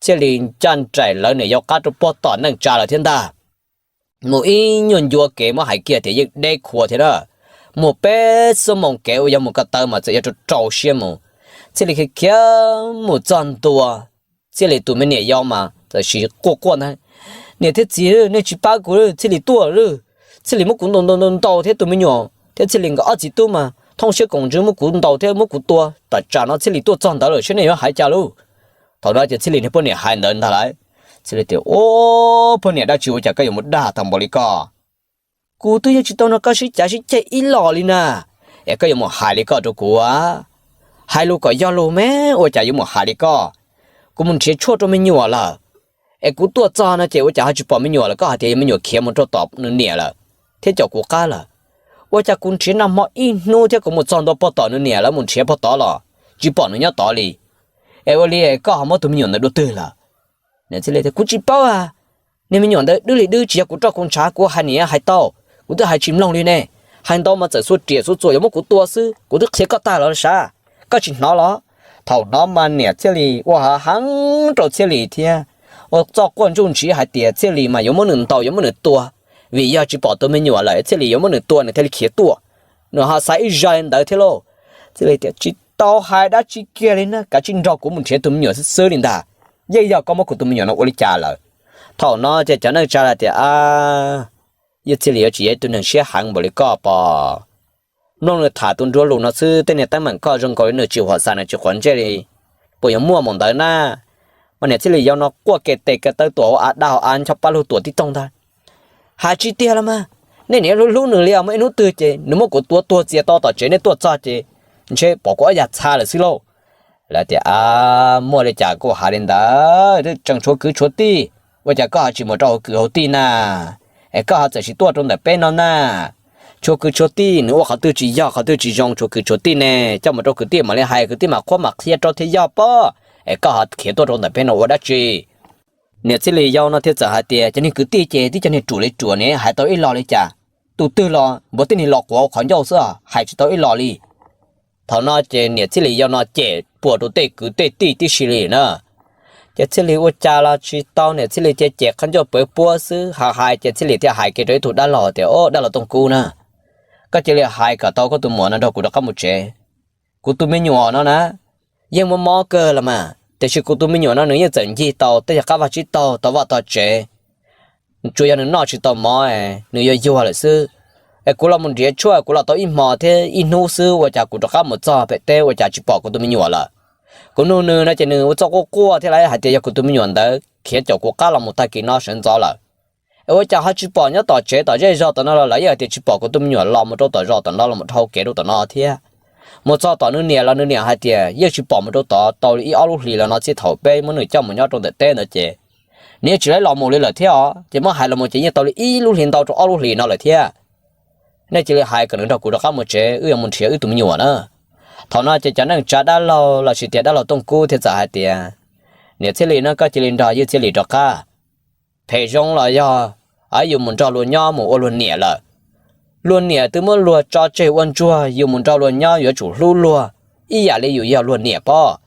Txhiaj Lis ncaj nraim lawv niam yau qab rau puag tom neej tsa lawm thiab ntag. Mus ib nyuag ncua kev muab hais kiag tias yeej deb khua thiab na. Mus peb xuab moos kev uas yog mus ko taw mas txawm yog rau rau siab mus. Txhiaj Lis khiav khiav mus txog ntua, Txhiaj Lis tus me niam yau mas txawm sis quaj quaj ntag: Niam thiab txiv, nej tsis pab kuv, Txhiaj Lis tuaj lawm. Txhiaj Lis muab kuv ntaus ntaus ntaus thiab tus me nyuam thiab Txhiaj Lis nkawd ob txiv tub mas thooj siab koom ntsws muab kuv ntaus thiab muab kuv tua. Tam tsam no Txhiaj Lis tuaj txog ntawd lawm, saib nej yuav hais cas lauj. Thaum no ces Txhiaj Lis niag poj niam hais ntawd ntag lauj. Txhiaj Lis tias, Ua, poj niam, dab tsi ua cas koj yuav mus dag tag npaum li ko? Kuv twb yeej tsis tau nrog koj sib cav sib ceg ib los li na, es koj yuav mus hais li ko rau kuv? Hais lus kom yog lus me, ua cas yuav mus hais li ko? Kuv mus nrhiav tshuaj rau me nyuam lawm, es kuv tuaj txog no ces ua cas ho tsis pom me nyuam lawm, koj hais tias yog me nyuam khiav mus rau tom nws niam lawm thiab caum kuv qab lawm. Ua cas kuv nrhiav nag hmo ib hnub thiab kuv mus txog ntua pog tom nws niam lawv mus nrhiav pog tod los tsis pom nws nyob tod li. Es ua li koj ho muab tus me nyuam ntawd dua twg lawm? Niam Txhiaj Lis tias, Kuv tsis paub a, niag me nyuam ntawd dwb li dwb, tsis yog kuv roj kuv ntshav, kuv hais niam hais tau, kuv twb hais tsis mloog li ne. Hais ntau mas txawm xuas riam xuas txuas yuav muab kuv tua xwb, kuv twb qhia koj tag los sav, koj tsis hnov los? Thaum no mas niam Txhiaj Lis ua hav heev rau Txhiaj Lis thiab ua txoj quaj ntsuj ntsiv hais tias Txhiaj Lis mas yuav muab nws ntaus yuav muab nws tua, vim yog tsis pom tus me nyuam lawm Txhiaj Lis yuav muab nws tua nws thiaj li khiav tuaj. Nws ho xav ib zaj li ntawd thiab lauj. Txhiaj Lis tias, Tsis tau hais dab tsi kiag li na, kav tsij nrog kuv mus nrhiav tus me nyuam xwb xwb li ntag. Yeej yog koj muab kuv tus me nyuam no ua li cas lawm? Thaum no ces cov neej tsa hais tias, Yawg Txhiaj Lis yuav tsis yog ib tug neeg siab heev npaum li koj pom. Mloog nws tham tus nruab lus no xwb, tej niag teeb meem koj zoo nkaus li nws tsis huam xas nws tsis quav ntsej li, puas yuav muaj mus ntawd na? Mas niam Txhiaj Lis yau no quaj ke tes ke taw tuam hauv av daj hauv av ncho paj lug tuam tib toog ntag. Hais tsis tiag los mas, nej niam hlub hlub nws li os, muaj ib hnub twg ces nws muab kuv tua tuag txias to tom tsev, nej tuaj txog ces ntshe pom kuv ob yag txha lawm xwb lauj. Lawv tias, Muaj li cas kuj hais li ntawd, twb tseem tshuav kwv tshuav tij, ua cas koj ho tsis mus rau hauv kwv hauv tij na? Es koj ho txawm sis tuaj rau ntawm peb no na? Tshuav kwv tshuav tij, nws ua qhov twg tsis yog qhov twg tsis zoo tshuav kwv tshuav tij ne, coj mus rau kwv tij mam li hais, kwv tij mam qhuab mam qhia rau thiaj yog pob. Es koj ho khiav tuaj rau ntawm peb no ua dab tsi? Niam Txhiaj Lis yau no thiaj txawm hais tias, Cov niag kwv tij ces twb cov niag ruam li ruam ne, hais tau ib los li cas? Tus twg los npuav tib niag los quav qhov ncauj xwb, hais tsis tau ib los li. Thaum no ces niam Txhiaj Lis yau no cem puas rau tej kwv tej tij tib si li na. Ces Txhiaj Lis ua cas los tsis tau, niam Txhiaj Lis ces cem qhov ncauj pawv puab xwb, hais hais ces Txhiaj Lis thiaj hais kiag rau ib tug dab laug tias, Au, dab laug Tooj Kub na, koj cia li hais kom tau koj tus muam no nrog kuv rov qab mus tsev. Kuv tus me nyuam no na, yeej muaj mob kawg los mas, tiam sis kuv tus me nyuam no nws yeej txawm ncig tau tej yog qab vaj tsib taug tau vaj tau tsev, tsuas yog nws noj tsis tau mov, nws yuag yuag lawm xwb. Es kuv los mus nrhiav tshuaj, kuv los tau ib hmo thiab ib hnub xwb, ua cas kuv rov qab mus txog pem teb ua cas tsis pom kuv tus me nyuam lawm. Kuv nug nws no ces nws ua txoj quaj quaj thiab lawv hais tias yog kuv tus me nyuam ntawd khiav caum kuv qab los mus tag kis no sawv ntxov lawm. Es ua cas ho tsis pom nyob tom tsev tom zej zog tom no los lawv yeej hais tias tsis pom kuv tus me nyuam los mus rau tom zos tom no los mus dhau kev rau tom no thiab. Mus txog tom nws niam los nws niam hais tias yeej tsis pom mus rau tod tau li ib ob lub hlis los no txij thaum peb muab nws coj mus nyob rau ntawm teb ntawd ces nws yeej tsis laib los mus li lawm thiab os, ces muab hais los mus ces yeej tau li ib lub hlis ntau rau ob lub hlis no lawm thiab. Nej cia li hais kom nws nrog kuv rov qab mus tsev, wb yuav mus nrhiav wb tus me nyuam na. Thaum no ces cov neej tsa dab laug los sis tias dab laug Tooj Kub thiaj txawm hais tias, Niam Txhiaj Lis no, koj cia li nrog yawg Txhiaj Lis rov qab. Phem zoo los yog yus mus nrog luag nyob mus ua luag niam lawm. Luag niam twb muab luag tso tseg ua ntsuag, yus mus nrog luag nyob yuav tsum hlub luag ib yam li yus yog luag niam pob.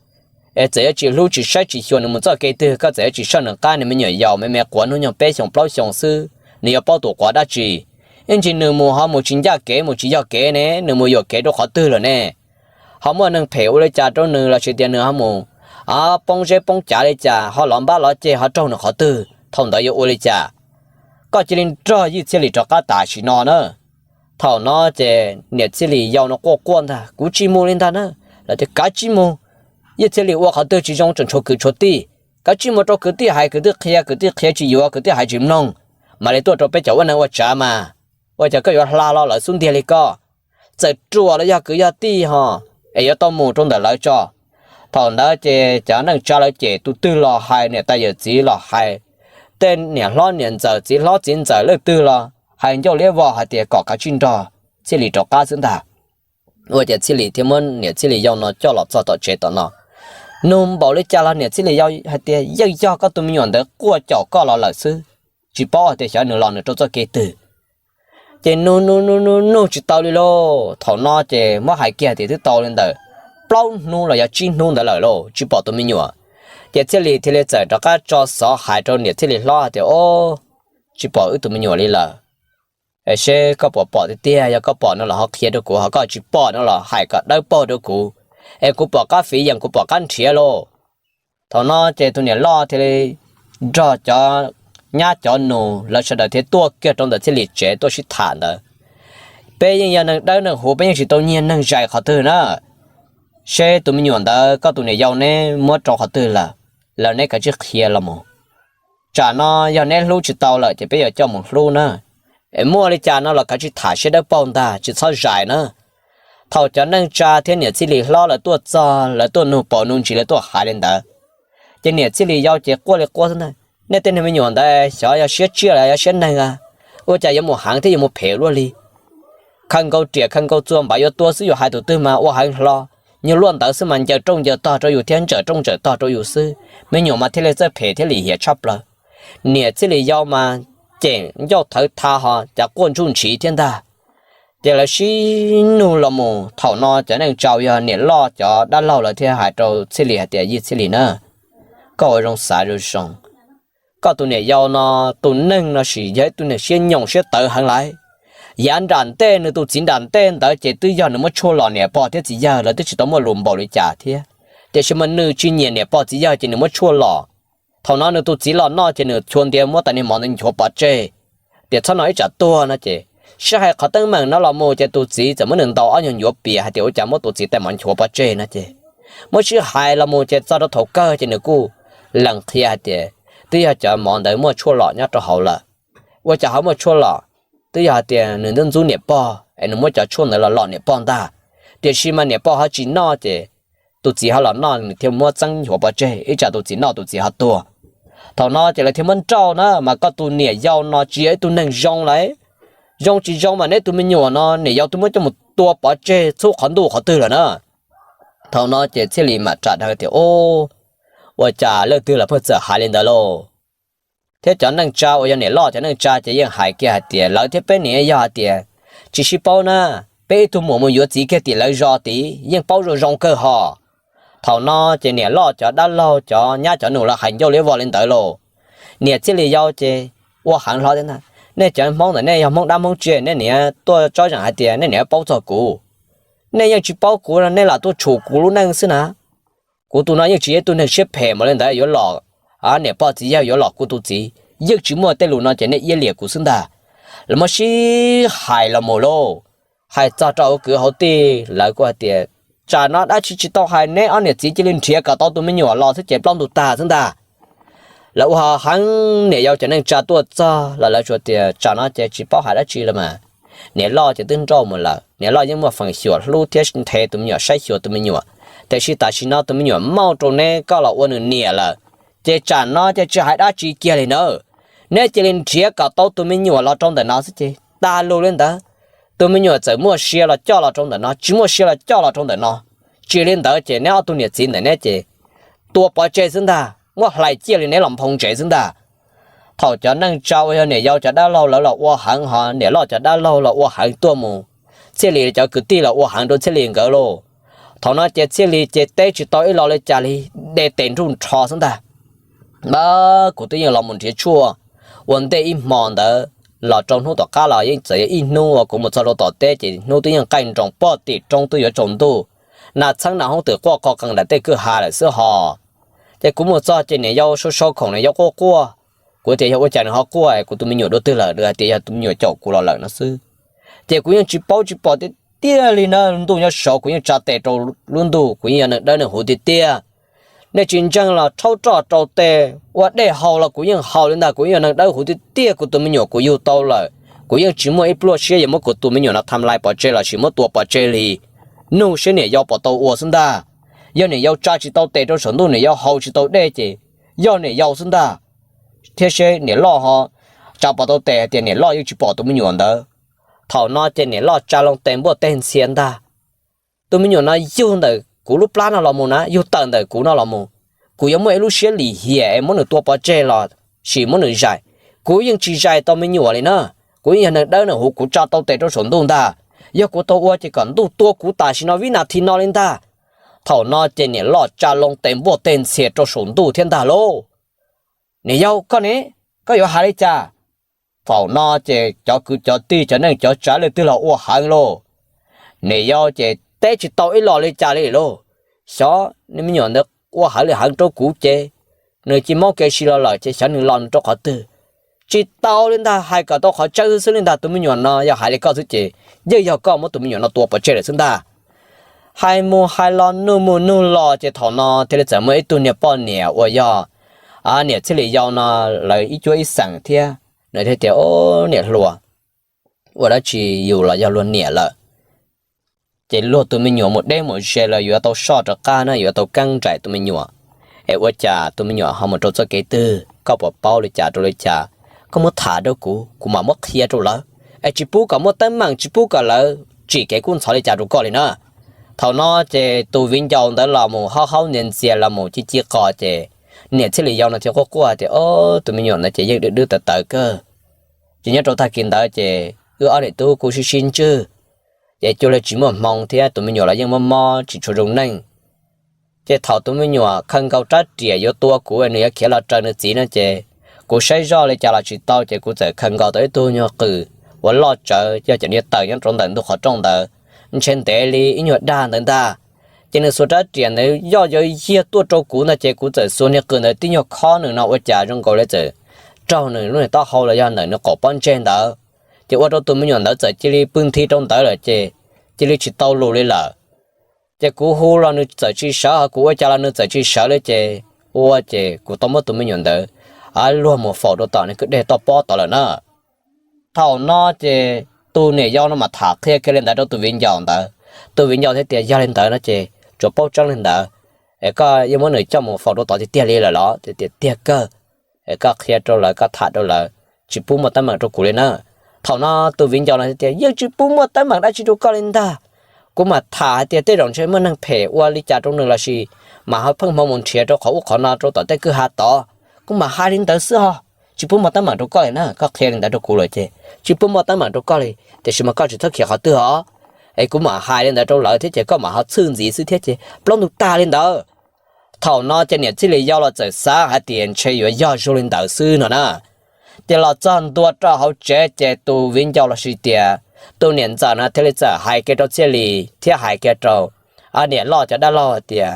Es txawm yuav tsis hlub tsis saib tsis xyuas nws mus txoj kev twg, koj txawm yuav tsis soj nws qab, nws me nyuam yaus me me quav hnub nyoog peb xyoos plaub xyoos xwb, nws yuav paub tus quav dab tsi? Ib ntsis nws mus ho mus tsis ncaj kev mus tsis yog kev ne, nws mus yuam kev rau qhov twg lawm ne? Ho muaj neeg phem ua li cas rau nws los sis tias nws ho mus poob zeb poob cav li cas, ho lov npab lov ceg ho raug nws qhov twg, thaum ntawd yuav ua li cas? Koj cia li nrog yawg Txhiaj Lis rov qab tam sim no na. Thaum no ces niam Txhiaj Lis yau no quaj quaj ntag, kuv tsis mus li ntag na. Lawv tias kav tsij mus, yawg Txhiaj Lis ua qhov twg tsis zoo tseem tshuav kwv tshuav tij. Kav tsij mus rau kwv tij hais, kwv tij qhia, kwv tij qhia tsis yuav, kwv tij hais tsis mloog, mam li tuaj rau peb cov ua neeg ua tsav mas. Ua cas koj yuav hla los lawv xub ntiag li koj? Txawm ruam los yog kwv yog tij ho, es yuav tau mus rau ntawm lawv tso. Thaum ntawd ces cov neej tsa lawv cem, tus twg los hais, niam tais yawm txiv los hais, tej niam hlob niam ntxawm txiv hlob txiv ntxawm leej twg los hais ncauj liab vog hais tias kom kav tsij nrog Txhiaj Lis rov qab xwb ntag. Ua cas Txhiaj Lis thiaj muab niam Txhiaj Lis yau no coj los txog tom tsev tom no? Nug npaum li cas los niam Txhiaj Lis yau hais tias yeej yog koj tus me nyuam ntawd quaj caum koj los lawm xwb, tsis paub hais tias xyov nws los nws rau txoj kev twg. Ces nug nug nug nug nug tsis tau li lauj. Thaum no ces muab hais kiag tias twb tau li ntawm plaub hnub los yog tsib hnub ntawd lawm lauj, tsis pom tus me nyuam. Ces Txhiaj Lis thiaj li txawm rov qab tso xov hais rau niam Txhiaj Lis hlob hais tias, Au, tsis pom wb tus me nyuam li lawm. Es seb koj puas pom tiag tiag, yog koj pom no los ho qhia rau kuv, ho koj tsis pom no los hais kom dawb paug rau kuv, es kuv pom qab fiv yeem, kuv pom qab nrhiav lauj. Thaum no ces tus niam loj thiaj li nrog cov nyab cov nus lawv sawv daws thiaj tuaj kiag rau ntawm Txhiaj Lis tsev tuaj sib tham ntawd. Peb yeej yog neeg dawb neeg huv, peb yeej tsis tau nyiag neeg zais qhov twg na. Seb tus me nyuam ntawd koj tus niam yau neb muab rau qhov twg lawm, los neb kav tsij qhia los mus. Tsam no yog neb hlub tsis tau lawm ces peb yuav coj mus hlub na. Es muaj li cas no los kav tsij tham siab dawb paug ntag, tsis txhob zais na. Thaum cov neej tsa thiab niam Txhiaj Lis hlob lawv tuaj txog, lawv tuaj nug paus nug ntsis, lawv tuaj hais li ntawd, ces niam Txhiaj Lis yau ces quaj li quaj xwb ntag. Nej tej niag me nyuam ntawd xyov yog siab tsiaj los yog siab neeg a, ua cas yuav mus heev thiab yuav mus phem luaj li. Khaws nkaus riam khaws nkaus txuas npav yuav tua xwb, yuav hais tus twg mas ua heev hlo. Nyuag luaj ntawd xwb mas ncaws rooj ncaws tog rau yus thiab ntsawm rooj ntsawm tog rau yus xwb. Me nyuam mas thiaj li txawj phem thiab lim hiam tshaj plaws. Niam Txhiaj Lis yau mas cem ncauj thawv tha ho cas quaj ntsuj ntshiv thiab ntag. Ces lawv sib nug los mus, thaum no cov neej tsa uas yog niam loj cov dab laug lawv thiaj hais rau Txhiaj Lis hais tias, Yij Txhiaj Lis na, koj ua zoo xav zoo zoo. Koj tus niam yau no, tus neeg no sim yog ib tug neeg siab nyoos siab tawv heev lawm. Yav nram ntej nws tus txiv nram ntej ntawd ces twb yog nws muab tshuaj los niam pog thiab txiv yawg, lawv twb tsis tau muaj lus npaum li cas thiab. Tiam sis mas nws tsis nyiam niam pog txiv yawg ces nws muab tshuaj los. Thaum no nws tus txiv los noj ces nws chua ntiav muab tas niag mov ntawd nchuav pov tseg, tias txhob noj ib tsam tuag no ces, sib hais qhov teeb meem no los mus ces tus txiv txawm muab nws ntaus ob nyuag ncuav pias hais tias ua cas muab tus txiv tais mov nchuav pov tseg no ces, muab sib hais los mus ces txog rau thaum kawg ces nws kuj lees qhia hais tias twb yog cov mov ntawd muaj tshuaj lom nyob rau hauv lawm. Ua cas ho muaj tshuaj lom? Twb yog hais tias nws ntxub ntxub niam pog es nws muab cov tshuaj ntawd los lom niam pog ntag. Tiam sis mas niam pog ho tsis noj ces tus txiv ho los noj, nws thiaj muab txeeb nchuav pov tseg, ib tsam tus txiv noj tus txiv ho tuag. Thaum no ces lawv thiaj muab nrauj na, mas koj tus niam yau no tsis yog ib tug neeg zoo lawm. Zoo tsis zoo mas neb tus me nyuam no niam yau twb muab coj mus tua pov tseg txhub qhov ntuj qhov twg lawm na. Thaum no ces Txhiaj Lis mam ras daws tias, Ua cas leej twg los pheej txawm hais li ntawd lauj? Thiab cov neej tsa uas yog niam loj cov neej tsa ces yeej hais kiag hais tias, Lawv thiab peb niam yog hais tias tsis sib paub na, peb ib tug muam mus yuav txiv kiag tim lawv zos tid yeej paub zoo zoo kawg hos. Thaum no ces niam loj cov dab laug cov nyab cov nus los hais ncauj liab vog li ntawd lauj. Niam Txhiaj Lis yau ces ua heev hlo thiab ntag, Nej cov Hmoob ntawm nej yog Hmoob dab Hmoob tsiaj, nej niam tuaj tsob zeem hais tias nej niam paub txog kuv. Nej yeej tsis paub kuv no nej lam tuaj tshum kuv lub neej xwb na. Kuv tus no yeej tsis yog ib tug neeg siab phem mas li ntawd yuav los niam pog txiv yawg yuav los kuv tus txiv, yeej tsis muaj tej lus no ces nej iab liam kuv xwb ntag. Lawv muab sib hais los mus lauj. Hais txog rau hauv kwv hauv tij lawv kuj hais tias, Tsam no dab tsi tsis tau hais, neb ob niam txiv cia li nrhiav kom tau tus me nyuam los xwb ces plaub ntug tag xwb ntag. Lawv ua heev, niam yau cov neej tsa tuaj txog los lawv tsuas tias, Tsam no ces tsis paub hais dab tsi lawm mas. Niam loj ces twb nrauj mus lawm, niam loj yeej muaj feem xyuam hlub thiab nthe tus me nyuam, saib xyuas tus me nyuam. Tiam sis tam sim no tus me nyuam mauj rau neb, koj los ua nws niam lawm, ces tsam no ces tsis hais dab tsi kiag li nawb. Neb cia li nrhiav kom tau tus me nyuam los rau ntawm no xwb ces tag lus li ntawd. Tus me nyuam txawm muaj sia los coj los rau ntawm no, tsis muaj sia los coj los rau ntawm no. Tsis li ntawd ces neb ob tug niam txiv ntawm neb ces tua pov tseg xwb ntag, muab hlais ciaj li neb los nphoo ntsev xwb ntag. Thaum cov neej tsa uas yog niam yau cov dab laug lawv los ua heev ho niam loj cov dab laug los ua heev tuaj mus, Txhiaj Lis cov kwv tij los ua heev rau Txhiaj Lis nkawd lauj. Thaum no ces Txhiaj Lis ces teb tsis tau ib lo li cas li, de tes nruj nrho xwb ntag. Ab, kuv twb yeej los mus nrhiav tshuaj ua ntej ib hmo ntawd los rau hnub tom qab los yeej txawm yog ib hnub uas kuv mus txog rau tom teb ces hnub twb yeej qaij nroos pog tim roob twb yuav tsaus ntuj, nas txheeb nas hoob twm quaj qo qees nram tej kwj ha lawm xwb ho. Ces kuv mus txog ces niam yau sau sau khoom, niam yau quaj quaj. Kuv tias yog ua cas nws ho quaj, kuv tus me nyuam dua twg lawm? Nws hais tias yog tus me nyuam caum kuv los lawm no xwb. Ces kuv yeej tsis paub tsis pom tiag tiag li na, ntuj nyob saud kuv yeej tsa tes rau lub ntuj, kuv yeej yog neeg dawb neeg huv tiag tiag. Nej tsis ntseeg los rhaub roj rau tes ua dej haus los kuv yeej haus li ntag, kuv yeej yog neeg dawb huv tiag tiag, kuv tus me nyuam kuv yug tau lawm, kuv yeej tsis muaj ib pluaj siab yuav muab kuv tus me nyuam no tham lais pov tseg lossis muab tua pov tseg li. Nug seb niam yau puas tau ua xwb ntag. Yog niam yau tsa tsis tau tes rau saum ntuj, niam yau haus tsis tau dej ces yog niam yau xwb ntag. Thiab seb niam loj ho tsa puas tau tes, hais tias niam loj yeej tsis pom tus me nyuam ntawd. Thaum no ces niam loj tsa loo tes npuaj teg ntxhia ntag. Tus me nyuam no yug ntawm kuv lub plab no los mus na, yug tawm ntawm kuv no los mus, kuv yuav muaj ib lub siab lim hiam es muab nws tua pov tseg lossis muab nws zais. Kuv yeej tsis zais tau me nyuam li na. Kuv yeej yog neeg dawb neeg huv, kuv tsa tau tes rau saum ntuj ntag. Yog kuv tau ua ces kom ntuj tua kuv tam sim no vib nas this no li ntag. Thaum no ces niam loj tsa loo tes npuaj teg ntxhia rau saum ntuj thiab ntag lauj. Niam yau, koj ne, koj yuav hais li cas? Thaum no ces cov kwv cov tij cov neej cov tsav leej twg los ua heev lauj. Niam yau ces teb tsis tau ib los li cas li lauj. Xyov niag me nyuam ntawd ua heev li heev rau kuv ces nws cia li mob kev si los lawm ces xyov nws los nws rau qhov twg. Tsis tau li ntag, hais kom tau qhov tseeb xwb li ntag, tus me nyuam no yog hais li koj xwb ces yeej yog koj muab tus me nyuam no tua pov tseg lawm xwb ntag. Hais mus hais los nug mus nug los ces thaum no thiaj li txawm muaj ib tug niag poj niam uas yog niam Txhiaj Lis yau no lawv ib cuab ib xeem thiab, nws thiaj tias, Au, niam hluas, ua dab tsi yus los yog luag niam lawm ces luag tus me nyuam mus deb mus ze los yuav tau soj rov qab na, yuav tau keeb nraim tus me nyuam. Es ua cas tus me nyuam ho mus rau txoj kev twg, koj puas paub li cas rau li cas? Koj muab tham rau kuv, kuv mam muab qhia rau lawv. Es tsis pub kom muaj teeb meem, tsis pub kom lawv tsim kev kub ntxhov li cas rau koj li na. Thaum no ces tus viv ncaus ntawd los mus haub haub ntxias ntxias los mus ci ci qos ces niam Txhiaj Lis yau no thiaj quaj quaj tias, Au, tus me nyuam ntawd ces yeej dwb dwb tawv tawv kawg. Ces nyob rau tag kis ntawd ces wb ob niam tub kuj sib sib ntswj, ces cuag li tsis muaj hmoo thiab tus me nyuam los yeej mob mob tsis tshua zoo neej. Ces thaum tus me nyuam khaws nkaus rab riam yuav tua kuv, nws yuav khiav los raws nws txiv no ces kuv saib zoj li cas los tsis tau ces kuv txawm khaws nkaus tau ib tug nyuag qws uas loj tsawv yog cov niag taws nyob rau ntawm ntug qhov rooj ntawd, ntshe ntev li ib nyuag dag ntawd ntag. Ces nws xuas rab riam ntawd yoj yuav yiag tuaj rau kuv ntag ces kuv txawm xuas niag qws ntawd tib nyuag khob nws no ua cas zoo nkaus li txawm raug nws lub niag taub hau los yog ntawm nws qaum pob ntseg ntawd. Ces ua rau tus me nyuam ntawd txawm cia li pw nthi rau ntawd lawm ces cia li tsis tau lus li lawm. Ces kuv hu los nws txawm tsis sawv, ho kuv ua cas los nws txawm tsis sawv li ces ua ces kuv tau muab tus me nyuam ntawd luag mus faus rau tom nws kwj deg toj pob tod lawm na. Thaum no ces tus niam yau no mas tham qhia kiag li ntawd rau tus viv ncaus ntawd. Tus viv ncaus thiaj tias, Yog li ntawd no ces tsuas paub tseeb li ntawd, es koj yeej muab nws coj mus faus rau tod tiag tiag li lawm los? Tias, Tiag kawg, es koj qhia rau lawv, koj tham rau lawv, tsis pub muaj teeb meem rau kuv li na. Thaum no tus viv ncaus no tias, Yeej tsis pub muaj teeb meem dab tsi rau koj li ntag. Kuv mam tham hais tias tej zaum ntshe muaj neeg phem ua li cas rau nws lossis mas ho pheej hmo mus nrhiav rau qhov ub qhov no rau tom tej kwj ha tod. Kuv mam hais li ntawd xwb ho, tsis pub muaj teeb meem rau koj li na. Koj qhia li ntawd rau kuv lawm ces tsis pub muaj teeb meem rau koj li, tiam sis mas koj tsis txhob khiav qhov twg os. Es kuv mam hais li ntawd rau lawv thiab ces koj mam ho txhwj ntxiv xwb thiab ces plaub ntug tag li ntawd. Thaum no ces niam Txhiaj Lis yau los txawm xav hais tias ntshe yuav yog zoo li ntawd xwb no na. Ces los txog ntua rau hauv tsev ces tus viv ncaus lossis tias tus niam ntxawm no thiaj li txawm hais kiag rau Txhiaj Lis thiab hais kiag rau niam loj cov dab laug hais tias,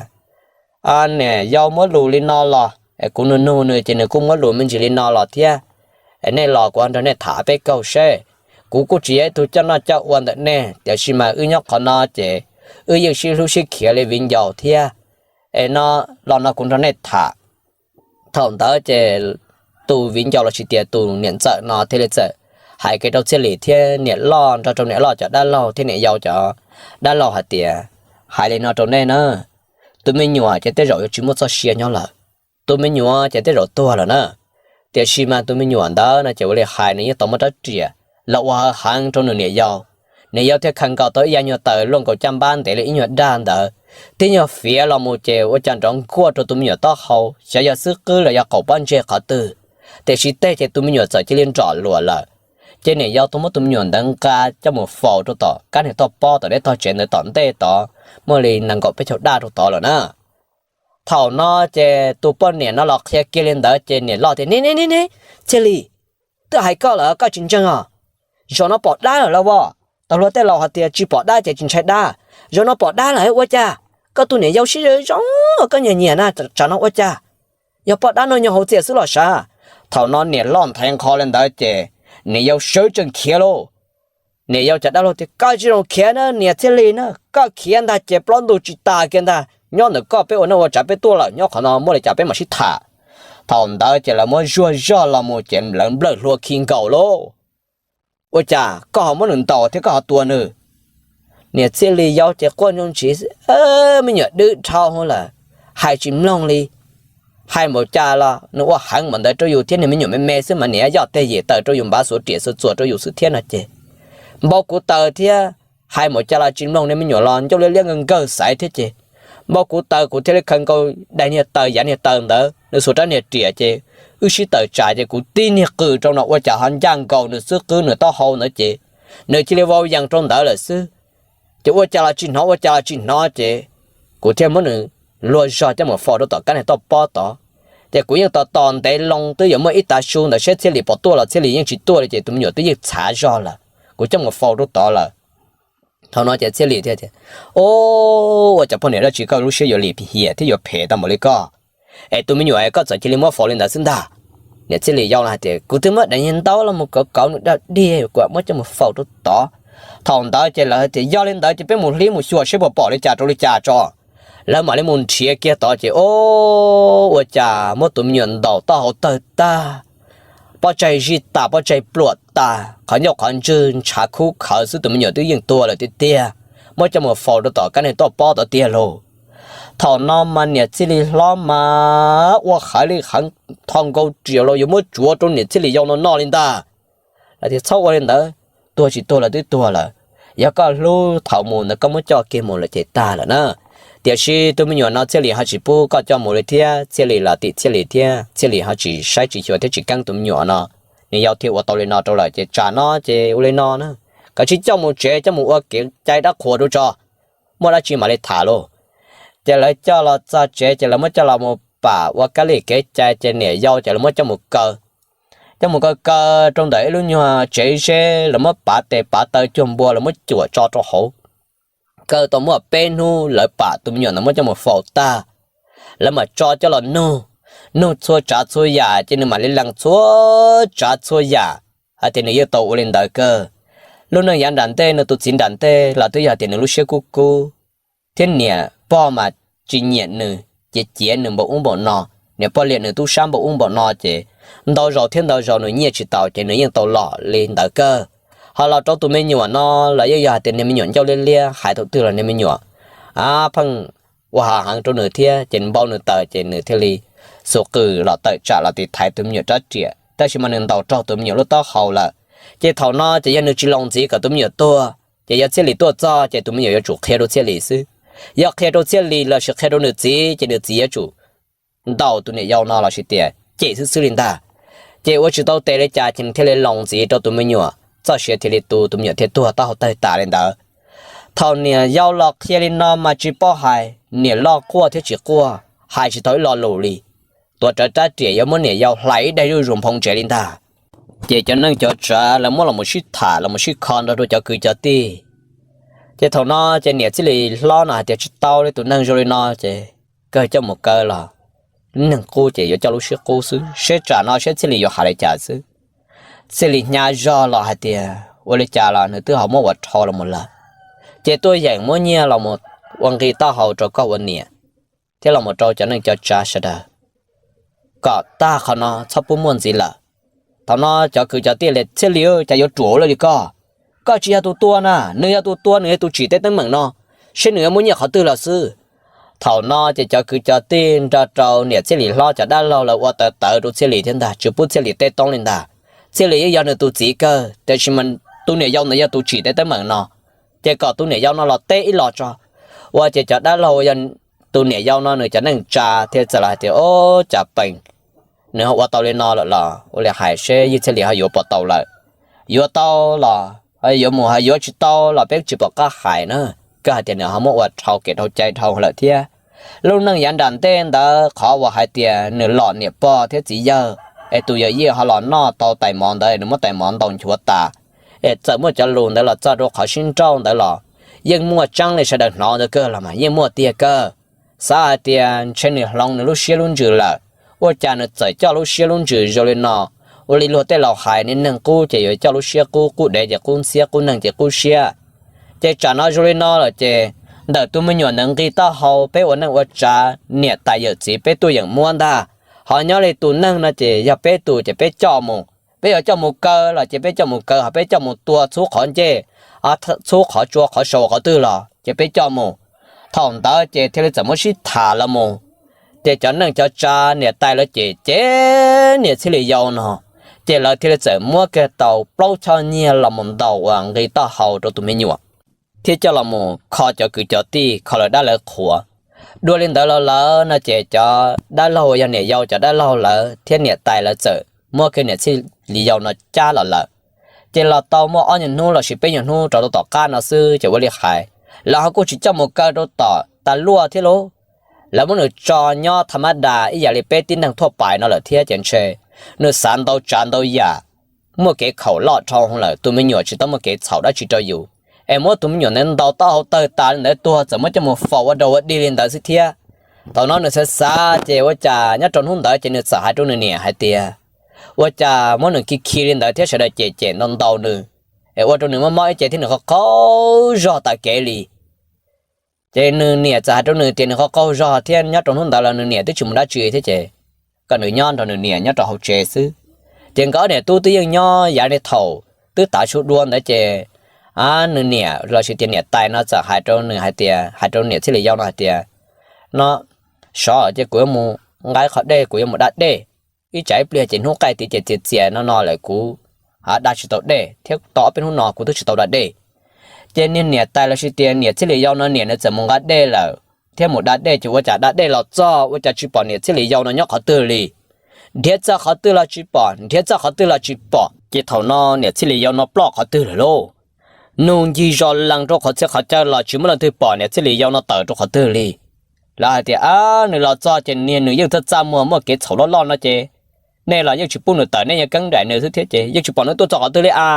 Niam yau muab lus li no los, kuv nug nug nws ces nws kuj muab lus me ntsis li no los thiab. Nej los kuv ho nrog nej tham peb kauj seb. Kuv kuj tsis yog ib tug coj noj coj ua ntawm nej, tiam sis mas wb nyob qhov no ces wb yeej sib hlub sib khiav li viv ncaus thiab. Es no, los no kuv nrog nej tham. Thaum ntawd ces tus viv ncaus lossis tias tus niam ntxawm no thiaj li txawm hais kiag rau Txhiaj Lis thiab niam loj nrog rau niam loj cov dab laug thiab niam yau cov dab laug hais tias, Hais li no rau nej na, tus me nyuam ces tej zaum yuav tsis muaj txoj sia nyob lawm. Tus me nyuam ces tej zaum tuag lawm na. Tiam sis mas tus me nyuam ntawd no ces ua li hais nws yeej tau muab rab riam los ua heev rau nws niam yau. Niam yau thiaj khaws nkaus tau ib yav nyuag taws luaj nkaus caj npab ntev li ib nyuag dag ntawd, tib nyuag fiav los mus ces ua cas nrov nkuaj rau tus me nyuam taub hau, xyov yog xwb qwb los yog qaum pob ntseg qhov twg. Tiam sis tej ces tus me nyuam txawm cia li nrom luam lawm. Ces niam yau tau muab tus me nyuam ntawd nqa coj mus faus rau tom kab niag toj pob tom deb tog tsev ntawd tom ntej tod, muaj li nees nkaum peb caug daj rau tod lawm na. Thaum no ces tus poj niam no los qhia kiag li ntawd ces niam loj tias, Ne ne ne ne, Txhiaj Lis, twb hais koj lawm koj tsis ntseeg os. Zaum no pom dab lawm lauj. Tau hluas tej laus hais tias tsis pom dab ces tsis ntshai dab. Zaum no pom dab lawm ua cas? Koj tus niam yau sib zoo, koj nyiam nyiam na, tsam no ua cas? Yog poj dab no nyob hauv txiaj xwb los sav. Thaum no niam loj nthe nqho li ntawd ces niam yau sawv tsees khiav lauj. Niam yau cov dab laug tias, Koj tsis zoo khiav na niam Txhiaj Lis na, koj khiav ntag ces plaub ntug tsis tas kiag ntag. Nyob ntawm koj peb ua neej ua tsav peb tuaj lawm, nyob qhov no muaj li cas peb mam sib tham. Thaum ntawd ces lawv muab zuag zog los mus ces lawv nplawm hlua khi nkaus lauj. Ua cas koj ho muab nws ntaus thiab koj ho tua nws? Niam Txhiaj Lis yau ces quaj ntsoo ntshis, Me nyuam dwb dhau lawm, hais tsis mloog li. Hais npaum cas los nws ua heev npaum ntawd rau yus thiab, nws me nyuam me me xwb mas niam yoj tej yim taws rau yus, npav xuav riam xuav txuas rau yus xwb thiab no ces npau kuv taws thiab. Hais npaum cas los tsis mloog, nws me nyuam los ncauj liab liab nkawg nkawg xaiv thiab ces npau kuv taws, kuv thiaj li khaws nkaus daim niag taws yav niag taws ntawd, nws xuas rab niag riam ces wb sib tawm tsam ces kuv tib niag qws rau no ua cas ho ncaj nkaus nws xwb qwb nws taub hau ntawd ces nws cia li vau yees rau ntawd lawm xwb. Ces ua cas los tsis hnov, ua cas los tsis hnov ces kuv thiaj muab nws luag zog coj mus faus rau tom kab niag toj pob tod. Es kuv yeej tos tos ntev loo twb yuav muaj ib tav su ntawd seb Txhiaj Lis puas tuaj los Txhiaj Lis yeej tsis tuaj li ces tus me nyuam twb yeej txhav zog lawm, kuv coj mus faus rau tod lawm. Thaum no ces Txhiaj Lis thiaj tias, Ub, ua cas poj niam dab tsi koj lub siab yuav lim hiam thiab yuav phem tau npaum li koj? Es tus me nyuam koj txawm cia li muab faus li ntawd xwb ntag. Niam Txhiaj Lis yau no hais tias, Kuv twb muab daim niag ntaub los mus kauv kauv nws dog dig kuv muab coj mus faus rau tod. Thaum ntawd ces lawv hais tias, Yog li ntawd ces peb mus hlib mus xyuas seb puas pom li cas rau li cas tso. Lawv mam li mus nrhiav kiag tod ces, Ub, ua cas muab tus me nyuam ntaus taub hau tawg tag, pob tsaig zij tas, pob tsaig pluam tas, qhov ncauj qhov ntswg ntshav khub khawv xwb, tus me nyuam twb yeej tuag lawm tiag tiag. Muab coj mus faus rau tom kab neeg toj pob tod tiag lauj. Thaum no mas niam Txhiaj Lis hlob mas ua haiv li haiv tho nkaus riam los yuav muab tsuav rau niam Txhiaj Lis yau no noj li ntag. Lawv tias, Txhob ua li ntawd, tuag tsis tuag los twb tuag lawm. Yog koj hlub thaum mus ntawd koj muab coj kiag mus lawm ces tag lawm na. Tiam sis tus me nyuam no Txhiaj Lis ho tsis pub koj coj mus li thiab, Txhiaj Lis los tim Txhiaj Lis thiab, Txhiaj Lis ho tsis saib tsis xyuas thiab tsis keeb tus me nyuam no. Nws yau thiaj ua tau li no rau lawm ces tsam no ces ua li no na, kav tsij coj mus tsev coj mus ua kev cai dab qhuas rau tso, muaj dab tsi mam li tham lauj. Ces lawv coj los txog tsev ces lawv muab coj los mus pam ua kab li kev cai ces niam yau ces lawv muab coj mus kaw. Coj mus kaw kaw rau ntawm ib lub nyuag tsev zeb, lawv muab pav tes pav taw cuag npua, lawv muab cuam tso rau hauv. Kaw tau muaj peb hnub lawv pam tus me nyuam ntawd muab coj mus faus tag, lawv mam tso coj los nug, nug txhua tsav txhua yam ces nws mam li lees txhua tsav txhua yam hais tias nws yeej tau ua li ntawd kawg. Lub neej yav nram ntej nws tus txiv nram ntej los twb yog tias nws lub siab kub kub thiab niam pog mas tsis nyiam nws, ces ciav nws npaum ub npaum no, niam pog liam nws tub sab npaum ub npaum no ces ntau zaus thiab ntau zaus nws nyiaj tsis tau ces nws yeej tau los li ntawd kawg. Ho los rau tus me nyuam no los yeej yog hais tias niag me nyuam ncauj liab liab, hais thaum twg los niag me nyuam pheej ua hav heev rau nws thiab ces npau nws taws ces nws thiaj li xus qws los tawm tsam los tiv thaiv tus me nyuam rab riam, tab sis mas nws ntaus raug tus me nyuam lub taub hau lawm. Ces thaum no ces yog nws tsis los ntxiv kom tus me nyuam tuag ces yog Txhiaj Lis tuaj txog ces tus me nyuam yuav tsum qhia rau Txhiaj Lis xwb. Yog qhia rau Txhiaj Lis lossis qhia rau nws txiv ces nws txiv yuav tsum ntaus tus niam yau no lossis tias cem xwb xwb li ntag. Ces ua tsis tau tes li cas ces nws thiaj li los ntxiv rau tus me nyuam, txoj sia thiaj li tu, tus me nyuam thiaj tuag taub hau tawg tas li ntawd. Thaum niam yau los qhia li no mas tsis paub hais niam loj quaj thiab tsis quaj, hais tsis tau ib lo lus li. Tuav rawv rab riam yuav muab niam yau hlais ib daim zuj zus nphoo tsev li ntag. Ces cov neej cov tsav lawv muab los sib tham los sib kho nrog rau cov kwv cov tij. Ces thaum no ces niam Txhiaj Lis hlob no hais tias tsis tau li, tus neeg zoo li no ces kawg coj mus kaw los lub neej qub ces yuav coj lub siab qub xwb, seb tsam no seb Txhiaj Lis yuav hais li cas xwb. Txhiaj Lis hnyav zog los hais tias ua li cas los nws twb ho muab ua dhau los mus lawm, ces tuaj yeem muab nyiaj los ua nqi taub hau rau koj ua niam thiab los rau cov neej cov tsav sawv daws kom tag qhov no txhob pub muaj ntxiv lawm. Thaum no cov kwv cov tij li, Txhiaj Lis, cas yuav ruam ua luaj li koj? Koj tsis yog tus tua na, nws yog tus tua, nws yog tus tsim tej teeb meem no, seb nws yuav muaj nyiaj qhov twg los xwb. Thaum no ces cov kwv cov tij nrog rau niam Txhiaj Lis hlob cov dab laug lawv ua tawv tawv rau Txhiaj Lis thiab ntag, tsis pub Txhiaj Lis teb toob li ntag. Txhiaj Lis yeej yog nws tus txiv kawg, tiam sis mas tus niam yau ntawd yog tus tsim tej teeb meem no, ces kom tus niam yau no los teb ib los tso. Ua ces cov dab laug yog tus niam yau no nws cov neej tsa thiaj txawm los hais tias, Ob, cas peem nws ho ua tau li no lawm los ua li hais seb yij Txhiaj Lis ho yuav puas tau lawm. Yuav tau los yuav mus, ho yuav tsis tau los peb tsis pom qab hais na. Kawg hais tias nws ho muab ua dhau kev dhau cai dhau lawm thiab. Lub neej yav nram ntej ntawd qhov uas hais tias nws lom niam pog thiab txiv yawg, es tus yawm yij ho los noj tau tais mov ntawd nws muab tais mov ntaus nchuav tas, es txawm muaj cov lus ntawd los txog rau qhov sib nrauj ntawd los yeej muaj tseeb li sawv daws hnov ntawd kawg los mas yeej muaj tiag kawg. Xav hais tias ntshe nws hloov nws lub siab lub ntsws lawm, ua cas nws txawm coj lub siab lub ntsws zoo li no. Ua li luag tej laus hais, niag neeg qub ces yuav coj lub siab qub, qub dev ces qub ntxhiab, qub neeg ces qub siab. Ces tsam no zoo li no lawm ces ntawm tus me nyuam ntawd nqi taub hau peb ua neej ua tsav niam tais yawm txiv peb tuaj yeem muab ntag. Ho nyob li tus neeg no ces yog peb tus ces peb coj mus, peb yuav coj mus kaw los ces peb coj mus kaw, ho peb coj mus tua txhub qhov ncej, txhub qhov tsua qhov sau qhov twg los ces peb coj mus. Thaum ntawd ces thiaj li txawm muab sib tham los mus. Ces cov neej cov tsav niam tais lawv ces cem niam Txhiaj Lis yau no, ces lawv thiaj li txawm muab kiag tau plaub choj nyiaj los mus ntaus ua nqi taub hau rau tus me nyuam, thiab coj los mus kho cov kwv cov tij, kho lawv dab lawv qhuas. Dua li ntawd los lawm no ces cov dab laug yog niam yau cov dab laug lawv thiab niam tais lawv txawm muab kiag niam Txhiaj Lis yau no cab los lawm. Ces los tau muaj ob nyuag hnub lossis peb nyuag hnub rau tom qab no xwb ces ua li hais, lawv ho kuj tsis coj mus kaw rau tom tas luaj thiab lauj. lawv muab nws tso nyob tha mab das ib yam li peb tib neeg thuaj pais no lawm thiab ces ntshe nws xav ntau tsav ntau yam, muaj kev khaum loj dhau lawm, tus me nyuam tsis tau muaj kev txhaum dab tsi rau yus, es muab tus me nyuam ntawd ntaus taub hau tawg tas li ntawd tuag txawm muab coj mus faus ua dog ua dig li ntawd xwb thiab. Thaum no nws xav xav ces ua cas nyob rau hnub ntawd ces nws txawm hais rau nws niam hais tias, ua cas muab nws khi khi li ntawd thiab sawv daws cem cem ntau ntau nws, es ua rau nws mob mob ib ce thiab nws qaug qaug zog tas kev li. Ces nws niam txawm hais rau nws tias nws qaug qaug zog thiab nyob rau hnub ntawd los nws niam twb tsis mus dab tsi thiab ces kom nws nyob nrog nws niam nyob rau hauv tsev xwb. Ces nkawd ob niam tub twb yeej nyob yav li thaum twb tav su dua ntawd ces nws niam los sis tias niam tais no txawm hais rau nws hais tias, hais rau niam Txhiaj Lis Yau no hais tias, no, sov ces kuv yuav mus nqa qhov dej, kuv yuav mus da dej, ib tsam ib pliag ces hnub qaij tid ces txias txias no no lawm kuv da tsis tau dej thiab tau ob peb hnub no kuv twb tsis tau da dej. Ces niag niam tais los sis tias niam Txhiaj Lis Yau no niam nws txawm mus nqa dej lawm thiab mus da dej ces ua cas da dej los txog ua cas tsis pom niam Txhiaj Lis Yau no nyob qhov twg li. Nrhiav txog qhov twg los tsis pom, nrhiav txog qhov twg los tsis pom. Ces thaum no niam Txhiaj Lis Yau no ploj qhov twg lawm lauj? Nug ncig zos lees rau qhov txhia qhov chaw los tsis muaj leej twg pom niam Txhiaj Lis Yau no tawm rau qhov twg li. Lawv hais tias, a, nws los txog ces niag nws yeej txaj txaj muag muaj kev txhaum loj loj no ces nej los yeej tsis pub nws tawm, nej yeej keeb daim nws xwb thiab ces yeej tsis pom nws tuaj txog qhov twg li a.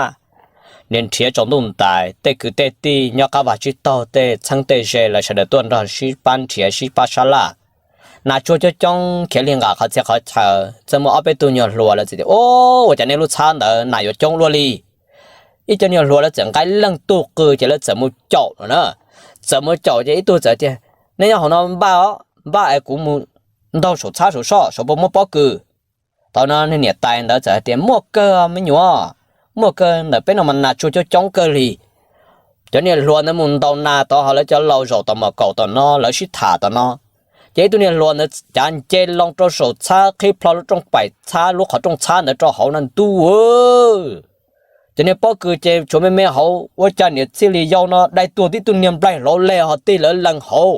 Nws nrhiav tsaus ntuj ntais, tej kwv tej tij nyob qab vaj tsib taug, tej txheeb tej ze lawv sawv daws tuaj nrog sib pab nrhiav sib pab sab laj. Nas tsuag coob coob khiav li nqa qhov txhia qhov chaw, txawm muaj ob peb tug nyuag hluas lawv txawm tias, o, ua cas nej lub txhab ntawd nas yuav coob luaj li. Ib co nyuag hluas lawv txawm nqa leej tug qw ces lawv txawm mus caum no na. Txawm mus caum ces ib tug txawm tias, nej nyob hauv no npaj, npaj es kuv mus ntaug saum txhab saum soj saum puas muaj pob kws. Thaum no niag niam tais ntawd txawm hais tias, muaj kawg me nyuam, muaj kawg, ntawm peb no mas nas tsuag coob coob kawg li. Cov niag hluas ntawd mus ntaus nas tod ho lawv cov laus zaum tom mom kaum tom no lawv sib tham tom no. Ces ib tug niag hluas ntawd cav nce loo rau saum txhab qhib plho lub rooj paim txhab, lub qhov rooj txhab ntawd rau hauv no ntuj. Cov niag pob kws ces tshuav me me hauv, ua cas niam Txhiaj Lis Yau no dai tuag tib tug niag nplaig hlauv leg ho tig lawv lees hauv.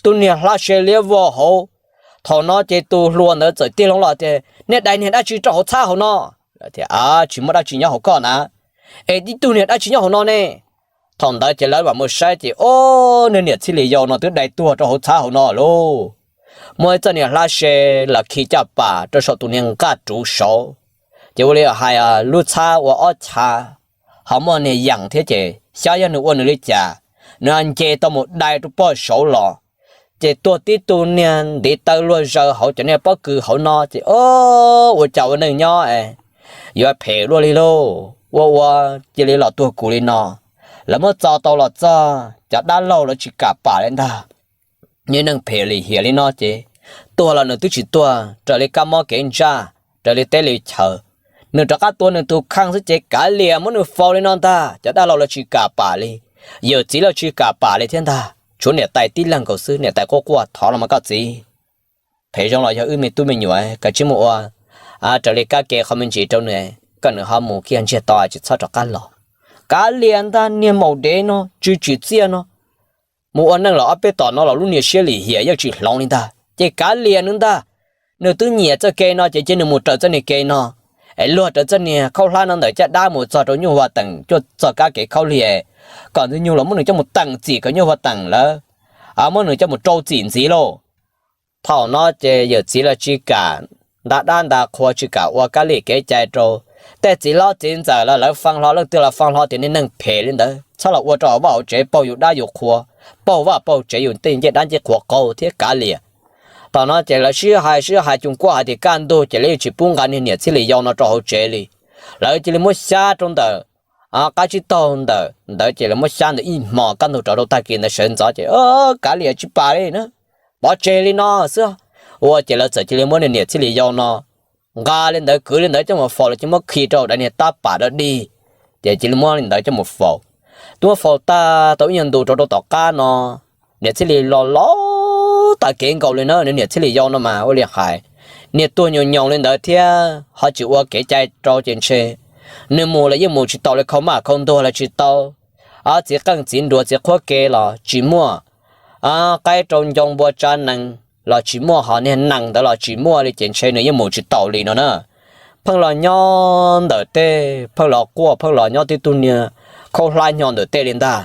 Tus niag hla se liab vog hauv. Thaum no ces tus hluas ntawd txawm tig loo los tias, nej dai niag dab tsi rau hauv txhab hauv no? Lawv tias, tsis muaj dab tsi nyob hauv koj na. Es ib tug niag dab tsi nyob hauv no ne? Thaum ntawd ces lawv mam mus saib ces, o, niag niam Txhiaj Lis Yau no twb dai tuag rau hauv txhab hauv no lauj. Muaj ib txoj niag hlab se los khi caj pas rau saum tus niag nqaj ruv saud. Ces ua li hais lub txhab ua ob chav, ho muaj niag yees thiab ces xyov yog nws ua nws li cas, nws nce tau mus dai rau pog saud los, ces tuag tib tug niag ntiv taw luag zaws hauv cov niag pob kws hauv no ces, o, ua cas ua neeg nyob es yuav phem luaj li lauj, ua ua cia li los tuag kuv li no. Lawv muab txo tau los txog cov dab laug lawv tsis kam pam li ntag. Niag neeg phem lim hiam li no ces tuag los nws twb tsis tuag raws li kab mob kev ntsaj, raws li teb li chaw. Nws rov qab tua nws tus kheej xwb ces kav liam muab nws faus li no ntag. Cov dab laug lawv tsis kam pam li, yawm txiv lawv tsis kam pam li thiab ntag. Tshuav niam tais tib leeg nkaus xwb, niam tais quaj quaj, thov los mas koj txiv, phem zoo los yog wb me tub me nyuam, koj cia li mus ua raws li kab ke qhov me ntsis rau nws, kom nws ho mus kiag ntsiag to tsis txhob rov qab los. Kav liam ntag, niag maum dev no tsw tsim txiaj no, mus ua neej los ob peb tom no los lub niag siab lim hiam yeej tsis hloov li ntag ces kav liam nws ntag. Nws twb nyiam txoj kev no ces cia nws mus raws txoj niag kev no, es luag raws txoj niag khaub hlab no ntawm caj dab mus txog rau nyuj vaj teem cuaj txog kab kev khaub lig, kom ntxwg nyoog los muab nws coj mus teem txim kom nyuj vaj teem lawv muab nws coj mus rau txim ntxiv lauj. Thaum no ces yawm txiv los tsis kam nta dab nta qhua, tsis kam ua kab li kev cai rau. Tej txiv hlob txiv ntxawm los lawv fee hlo, leej twg los fee hlo tias niag neeg phem li ntawd txhob los ua rau hauv vaj hauv tsev, paug yus dab yus qhua, paug vaj paug tsev yus tej ncej dab ncej qhua qaug thiab kav liam. Thaum no ces lawv sib hais sib hais, cuag kuj hais tias kaj ntug ces lawv yeej tsis pub nqa niag niam Txhiaj Lis Yau no rau hauv tsev li. Lawv cia li muab xyab rau ntawm qab tsib taug ntawm ntawd ces lawv muab xyab ntawd ib hmos, kaj ntug rov rau tag kis ntawd sawv ntxov ces kav liam tsis pam li na, pov tseg li no xwb. Ua ces lawv txawm cia li muab niag niam Txhiaj Lis Yau no nqa li ntawd kwv li ntawd coj mus faus, lawv cia li muab khi rau daim niag tab pam dog dig, ces cia li muab li ntawd coj mus faus. Twb muab faus tag tau ib nyuag ntus rau rau tom qab no, niam Txhiaj Lis los los tag kev nkaus li na. Niag niam Txhiaj Lis Yau no mas ua li hais, niag tuag nyoos nyoos li ntawd thiab ho tsis ua kev cai rau ces ntshe nws mus los yeej mus tsis taus li, khau maj khau ntuag los tsis tau, txiv qeej txiv nruas txiv qhuab ke los tsis muaj, qaib rau ncoo npua tsa nees los tsis muaj, ho niag nees ntawd los tsis muaj li ces ntshe nws yeej mus tsis taus li no na. Pheej los nyob ntawm tej, pheej los quaj, pheej los nyob tib tug niag khaub hlab nyo ntawm tej li ntag.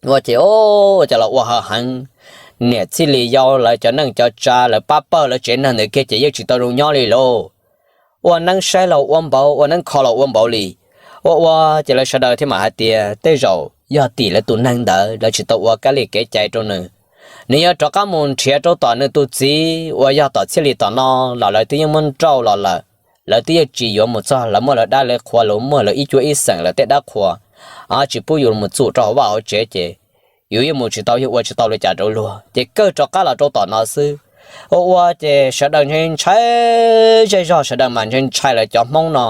Ua ces ua cas los ua hav heev, niam Txhij Lis yau lawv cov neej cov tsav lawv pab pawg lawv tsev neeg ntawd kiag ces yeej tsis tau zoo nyob li lauj. Ua neeb saib los ua npaum, ua neeb kho los ua npaum li. Ua ua ces lawv sawv daws thiaj mam hais tias tej zaum yog tim lawv tus neeg ntawd lawv tsis tau ua kab li kev cai rau nws. Nws yuav rov qab mus nrhiav rau tom nws tus txiv uas yog tom Txhiaj Lis tom no los lawv twb yeej muab nrauj los lawm. Lawv twb yeej tsis yuav mus txog, lawv muaj lawv dab lawv qhua, lawv muaj lawv ib cuab ib xeem lawv tej dab qhua, tsis pub yus mus txum rau hauv vaj hauv tsev ces yus yeej mus tsis tau, yeej ua tsis tau li cas rau luag ces kawg rov qab los rau tom no xwb. Ua ua ces sawv daws ntshai ntshai, zej zog sawv daws mas ntshai ntshai lawv cov Hmoob no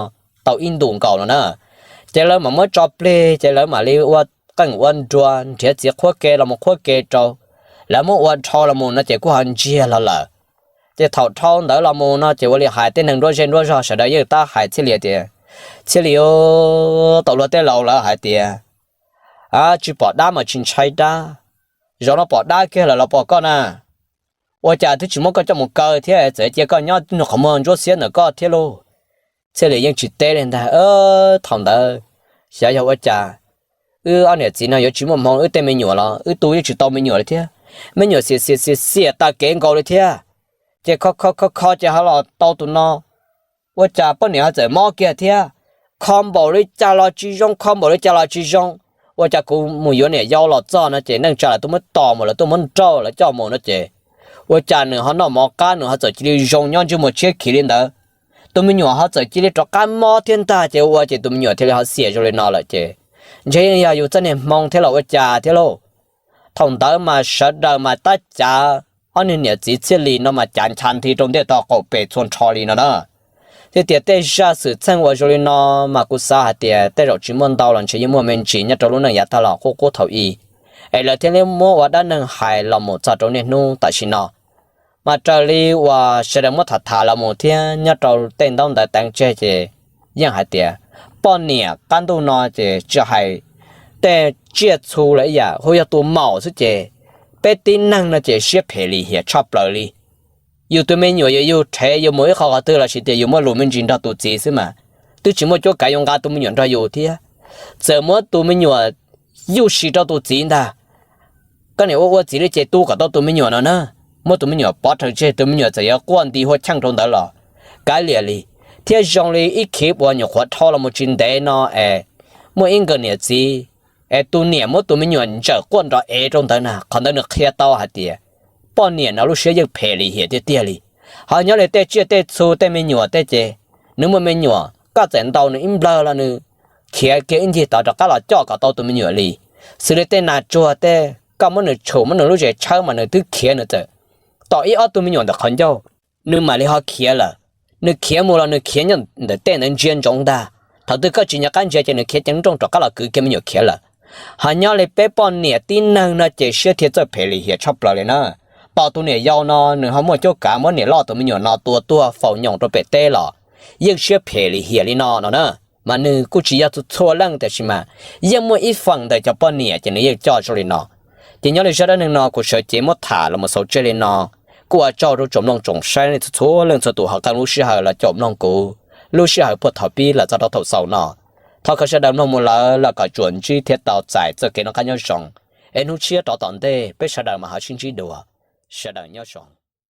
tau ib ntus nkaus no na. Ces lawv mam muab tso plig ces lawv mam li ua qeej ua nruas nrhiav txiv qhuab ke los mus qhuab ke rau. Lawv muab ua dhau los mus no ces kuj ho ntsiag los lawm. Ces thaum dhau ntawd los mus no ces ua li hais tej neeg nruab zej nruab zog sawv daws yeej tab hais Txhiaj Lis tias, Txhiaj Lis, tau luag tej laus lawv hais tias tsis pom dab mas tsis ntshai dab, zaum no pom dab kiag lawm los pom koj na. Ua cas twb tsis muab koj coj mus kaw thiab txawm cia koj nyob nws qhov muag ntsuab xiab ntawm koj thiab lauj? Txhiaj Lis yeej tsis teb li ntag. Thaum ntawd xyov yog ua cas wb ob niam txiv no yuav tsis muaj hmoo, wb tej me nyuam los wb tu yeej tsis tau me nyuam li thiab. Me nyuam xiam xiam xiam xiam tas kev nkaus li thiab. Ces kho kho kho kho ces ho los tau tus no. Ua cas poj niam ho txawm mob kiag thiab. Kho npaum li cas los tsis zoo, kho npaum li cas los tsis zoo. Ua cas kuv mus yuav niam yau los txog no ces neej tsa lawv tuaj muab tos mus, lawv tuaj muab nrauj lawv coj mus no ces ua cas nws ho noj mov qab nws ho txawm cia li zoo nyob ntsej muag tshiab khiv li ntawd. Tus me nyuam ho txawm cia li rov qab mob thiab ntag ces ua ces tus me nyuam thiaj li ho xiam zoo li no lawm ces ntshe yeej yog yus txoj niag hmoo thiab los ua cas thiab lauj. Thaum ntawd mas sawv daws mas tab cav ob niag niam txiv Txhiaj Lis no mas cav ncha nthi rau ntiaj tog qaum pes txhua nrho li no na. Thiab tias tej zaj xwm txheej uas zoo li no mas kuv xav hais tias tej zaum tsis muaj ntau los ntshe yeej muaj me ntsis nyob rau lub neej yav tag los qub qub thaum i, es lawv thiaj li muab ua dab neeg hais los mus txog rau niaj hnub tam sim no. Mas raws li uas sawv daws muab tham tham los mus thiab nyob rau tej ntaub ntawv teev tseg ces yeej hais tias poj niam qab ntuj no ces tsis hais tej tsiaj txhu los ib yam, hu yog tus maum xwb ces peb tib neeg no ces siab phem lim hiam tshaj plaws li. Yus tus me nyuam yuav yug rhev yus mus ib qho qhov twg los sis tias yus muaj lus me ntsis nrog tus txiv xwb mas twb tsis muaj cuab kav yuav nqa tus me nyuam nrog yus thiab. Txawm muab tus me nyuam yuj sim rau tus txiv ntag, koj niam ua ua txiv li ces tu kom tau tus me nyuam no na. Muab tus me nyuam pov rhawv tseg, tus me nyuam txawm yuav quaj nti hua cheej rau ntawd los kav liam li. Thiab zoo li ib khiv uas nyuam qhuav dhau los mus tsis ntev no es muaj ib nkawm niam txiv es tus niam muab tus me nyuam ntsawm quaj nrov ev rau ntawd na. Qhov ntawd nws qhia tau hais tias poj niam no lub siab yeej phem lim hiam tiag tiag li. Ho nyob li tej tsiaj tej txhu tej me nyuam tej ces nws muaj me nyuam koj txawm ntaus nws ib nplawg los nws khiav kiag ib ncig tod rov qab los coj kom tau tus me nyuam li. Xws li tej nas tsuag tej koj muab nws tshum muab nws lub zes tshawb mas nws twb khiav, nws txawm tom ib ob tug me nyuam ntawm qhov ncauj nws mam li ho khiav lawm. Nws khiav mus los nws khiav nyob ntawm tej ntawd ntsia ntsoov ntag. Thaum twg koj tsis nco qab ntsia ces nws khiav ceev nrooj rov qab los kwv kiag me nyuam khiav lawm. Ho nyob li peb poj niam tib neeg no ces siab thiaj txawj phem lim hiam tshaj plaws li na. Tos tus niam yau no nws ho muaj cuab kav muab niam loj tus me nyuam no tua tuag faus nyoos rau pem teb los yeej siab phem lim hiam li no no na. Mas nws kuj tsis yog txhua txhua leej tiam sis mas yeej muaj ib feem ntawm cov poj niam ces nws yeej coj zoo li no. Ces nyob li zaj dab neeg no kuv sawv cev muab tham los mus xaus tseg li no. Kuj ua tsaug rau tsoom mloog tsoom saib nej txhua txhua leej txhua tus ho qee lub sij hawm los caum mloog kuv lub sij hawm puag thaum pib los txog rau thaum xaus no. Thov kom sawv daws mloog mus lawm los kom tsuas ntsib thiab tau txais txoj kev noj qab nyob zoo, es hnub tshiab rov tom ntej peb sawv daws mam ho sib ntsib dua. Sawv daws nyob zoo.